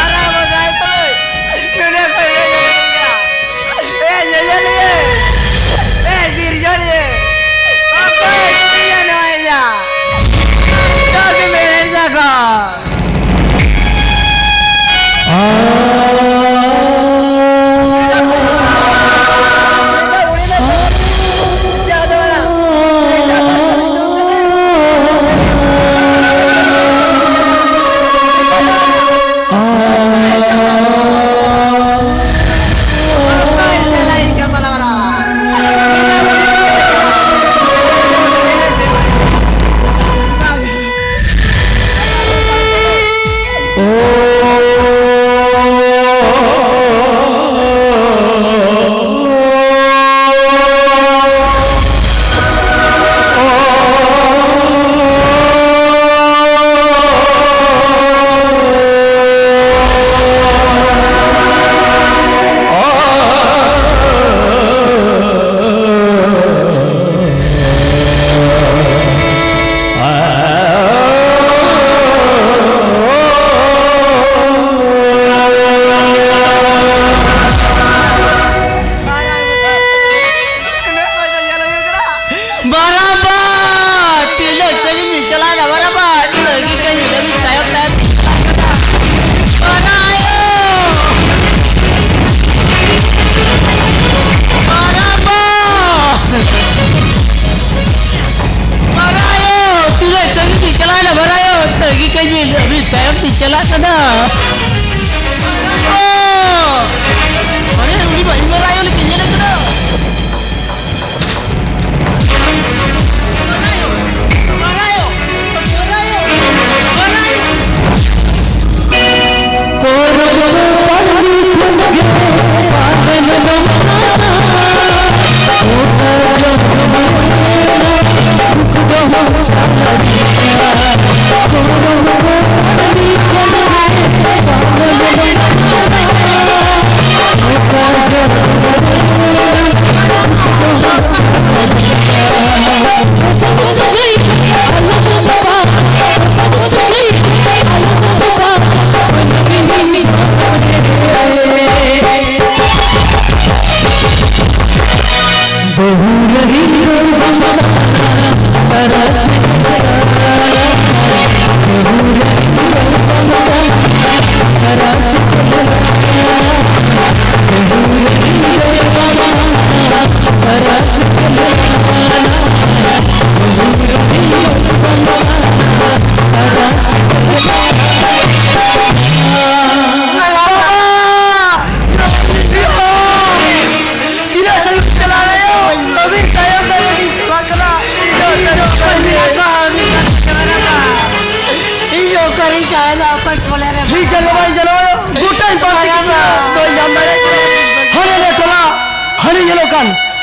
ᱟᱨ ᱟᱵᱚ ᱡᱟᱦᱟᱸᱭ ᱛᱩᱞᱩᱡ ᱱᱩᱱᱟᱹᱜ ᱠᱷᱚᱡ ᱵᱮᱱ ᱧᱮᱞᱮᱫ ᱜᱮᱭᱟ᱾ ᱮ ᱧᱮᱧᱮᱞᱤᱭᱟᱹ, ᱮ ᱥᱤᱨᱡᱚᱱᱤᱭᱟᱹ, ᱚᱠᱚᱭ ᱠᱩᱲᱤᱭᱟᱹ ᱱᱚᱣᱟ ᱤᱧᱟᱹᱜ? ᱫᱚᱥ ᱢᱤᱱᱤᱴ ᱥᱟᱠᱚ᱾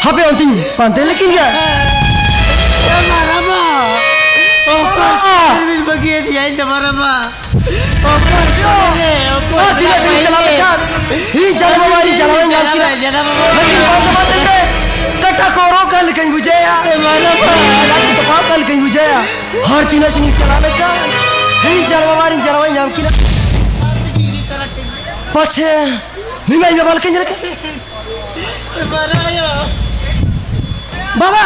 ᱦᱟᱯᱮ ᱚᱱᱛᱮᱧ ᱯᱟᱱᱛᱮ ᱞᱮᱠᱤᱱ ᱜᱮ᱾ ᱮ ᱢᱟᱨᱟᱢᱟ, ᱚᱠᱚᱭ ᱵᱟᱵᱟ! ᱪᱮᱫ ᱵᱤᱱ ᱵᱟᱹᱜᱤᱭᱟᱫᱤᱧᱟ ᱤᱧ ᱫᱚ ᱢᱟᱨᱟᱢᱟ? ᱚᱠᱚᱭ ᱪᱮᱫ ᱨᱮ? ᱚᱠᱚᱭ ᱟᱨ ᱛᱤᱱᱟᱹᱜ ᱥᱟᱺᱜᱤᱧ ᱪᱟᱞᱟᱣ ᱞᱮᱠᱷᱟᱱ ᱤᱧ ᱡᱟᱱᱟᱢ ᱵᱟᱵᱟ, ᱤᱧ ᱡᱟᱱᱟᱢ ᱤᱧ ᱧᱟᱢ ᱠᱤᱱᱟ᱾ ᱡᱟᱱᱟᱢ ᱵᱟᱵᱟ᱾ ᱞᱮᱠᱤᱱ ᱵᱟᱝ ᱫᱚ ᱵᱟᱝ ᱛᱮ ᱠᱟᱴᱟ ᱠᱚ ᱨᱚᱜ ᱠᱟᱱ ᱞᱮᱠᱟᱧ ᱵᱩᱡᱷᱟᱹᱣᱮᱫᱼᱟ᱾ ᱮ ᱢᱟᱨᱟᱢᱟ᱾ ᱞᱟᱡ ᱠᱚ ᱛᱚᱯᱟᱜ ᱠᱟᱱ ᱞᱮᱠᱟᱧ ᱵᱩᱡᱷᱟᱹᱣᱮᱫᱼᱟ᱾ ᱟᱨ ᱛᱤᱱᱟᱹᱜ ᱥᱟᱺᱜᱤᱧ ᱪᱟᱞᱟᱣ ᱞᱮᱠᱷᱟᱱ ᱤᱧ ᱡᱟᱱᱟᱢ ᱵᱟᱵᱟ, ᱤᱧ ᱡᱟᱱᱟᱢ ᱤᱧ ᱧᱟᱢ ᱠᱤᱱᱟ᱾ ᱯᱟᱪᱷᱮ ᱱᱩᱭ ᱢᱟ ᱤᱧ ᱵᱟᱵᱟ ᱞᱮᱠᱟᱧ ᱧᱮᱞ ᱠᱟᱱ᱾ ᱵᱟᱵᱟ!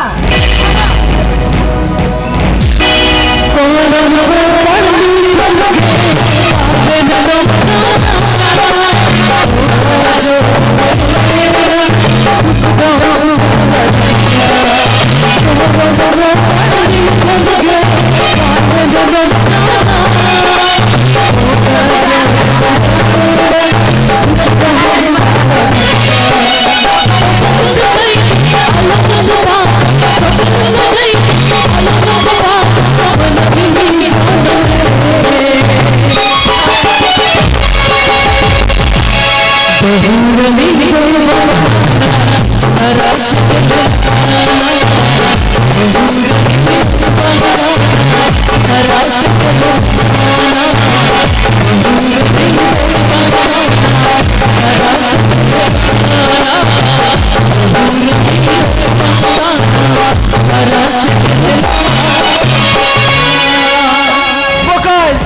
ᱵᱚᱠᱚᱧ,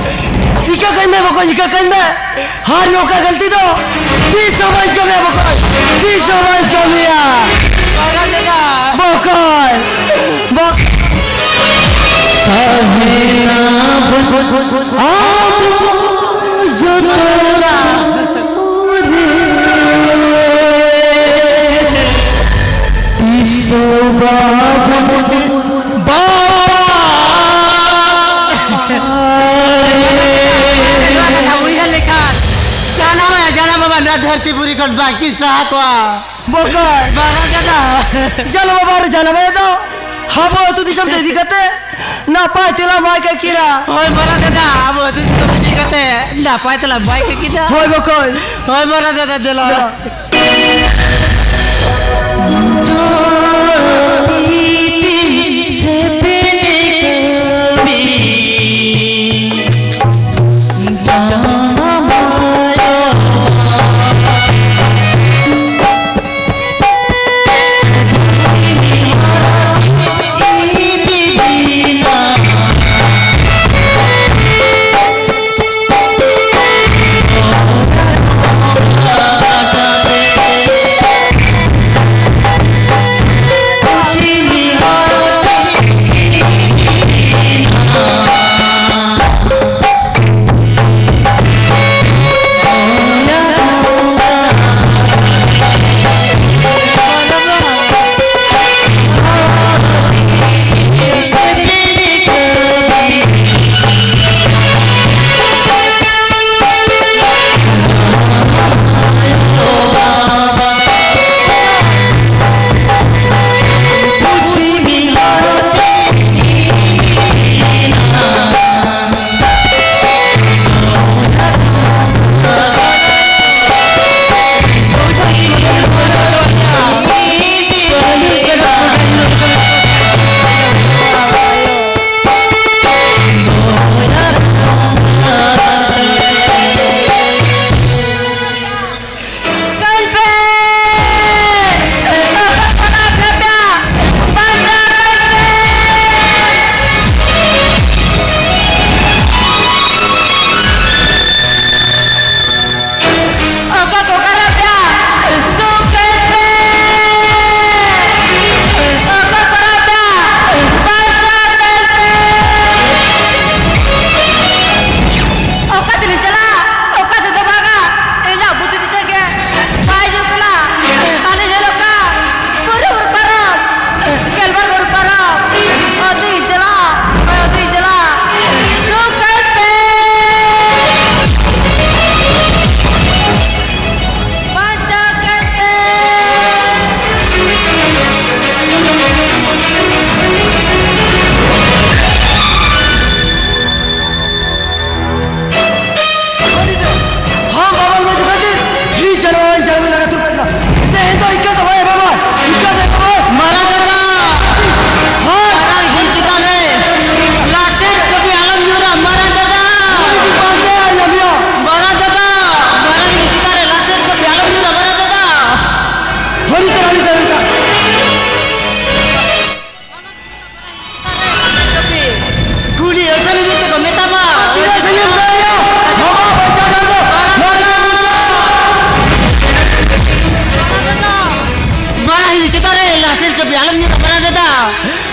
ᱤᱠᱟᱹ ᱠᱟᱹᱧ ᱢᱮ ᱵᱚᱠᱚᱧ, ᱤᱠᱟᱹ ᱠᱟᱹᱧ ᱢᱮ᱾ ᱟᱨ ᱱᱚᱝᱠᱟ ᱜᱟᱹᱞᱛᱤ ᱫᱚ ᱛᱤᱥ ᱦᱚᱸ ᱵᱟᱹᱧ ᱠᱟᱹᱢᱤᱭᱟ ᱵᱚᱠᱚᱧ, ᱛᱤᱥ ᱦᱚᱸ ᱵᱟᱹᱧ ᱠᱟᱹᱢᱤᱭᱟ᱾ ᱵᱚᱠᱚᱧ, ᱵᱚᱠᱚᱧ᱾ ᱛᱟᱦᱮᱱᱟ ᱵᱚᱱ ᱟᱵᱚ ᱡᱚᱛᱚ ᱨᱮ᱾ ᱛᱤᱥ ᱦᱚᱸ ᱵᱟᱵᱚᱱ ᱵᱟᱯᱟᱜ ᱨᱮ᱾ ᱱᱚᱣᱟ ᱠᱟᱛᱷᱟ ᱩᱭᱦᱟᱹᱨ ᱞᱮᱠᱷᱟᱱ ᱡᱟᱱᱟᱢ ᱟᱭᱟ ᱡᱟᱱᱟᱢ ᱵᱟᱵᱟ ᱱᱚᱣᱟ ᱫᱷᱟᱹᱨᱛᱤ ᱯᱩᱨᱤ ᱠᱷᱚᱱ ᱵᱟᱹᱠᱤ ᱥᱟᱦᱟ ᱠᱚᱜᱼᱟ᱾ ᱵᱚᱠᱚᱧ᱾ ᱵᱟᱵᱟ ᱡᱟᱱᱟᱢ᱾ ᱡᱟᱱᱟᱢ ᱵᱟᱵᱟ ᱨᱮ ᱡᱟᱱᱟᱢ ᱟᱭᱟ ᱫᱚ ᱟᱵᱚ ᱟᱹᱛᱩ ᱫᱤᱥᱚᱢ ᱛᱮ ᱤᱫᱤ ᱠᱟᱛᱮ ᱱᱟᱯᱟᱭ ᱛᱮᱞᱟ ᱵᱟᱭ ᱠᱟᱹᱠᱤᱨᱟ᱾ ᱦᱳᱭ ᱢᱟᱨᱟᱝ ᱫᱟᱫᱟ, ᱟᱵᱚ ᱟᱹᱛᱩ ᱫᱤᱥᱚᱢ ᱤᱫᱤ ᱠᱟᱛᱮ ᱱᱟᱯᱟᱭ ᱛᱮᱞᱟ ᱵᱟᱭ ᱠᱟᱹᱠᱤᱨᱟ᱾ ᱦᱳᱭ ᱵᱚᱠᱚᱧ᱾ ᱦᱳᱭ ᱢᱟᱨᱟᱝ ᱫᱟᱫᱟ, ᱫᱮᱞᱟ᱾ ᱫᱮᱞᱟ᱾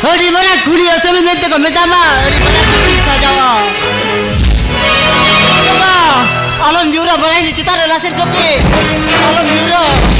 ᱟᱹᱰᱤ ᱢᱟᱨᱟᱝ ᱠᱩᱲᱤ ᱟᱹᱥᱟᱹᱢᱤ ᱢᱮᱱᱛᱮ ᱠᱚ ᱢᱮᱛᱟᱢᱟ, ᱟᱹᱰᱤ ᱢᱟᱨᱟᱝ ᱠᱩᱲᱤ ᱥᱟᱡᱟᱣᱟ᱾ ᱵᱟᱵᱟ, ᱟᱞᱚᱢ ᱧᱩᱨᱟ, ᱵᱟᱲᱟᱭ ᱪᱮᱛᱟᱱ ᱨᱮ ᱞᱟᱥᱮᱨ ᱠᱚᱯᱤ, ᱟᱞᱚᱢ ᱧᱩᱨᱟ᱾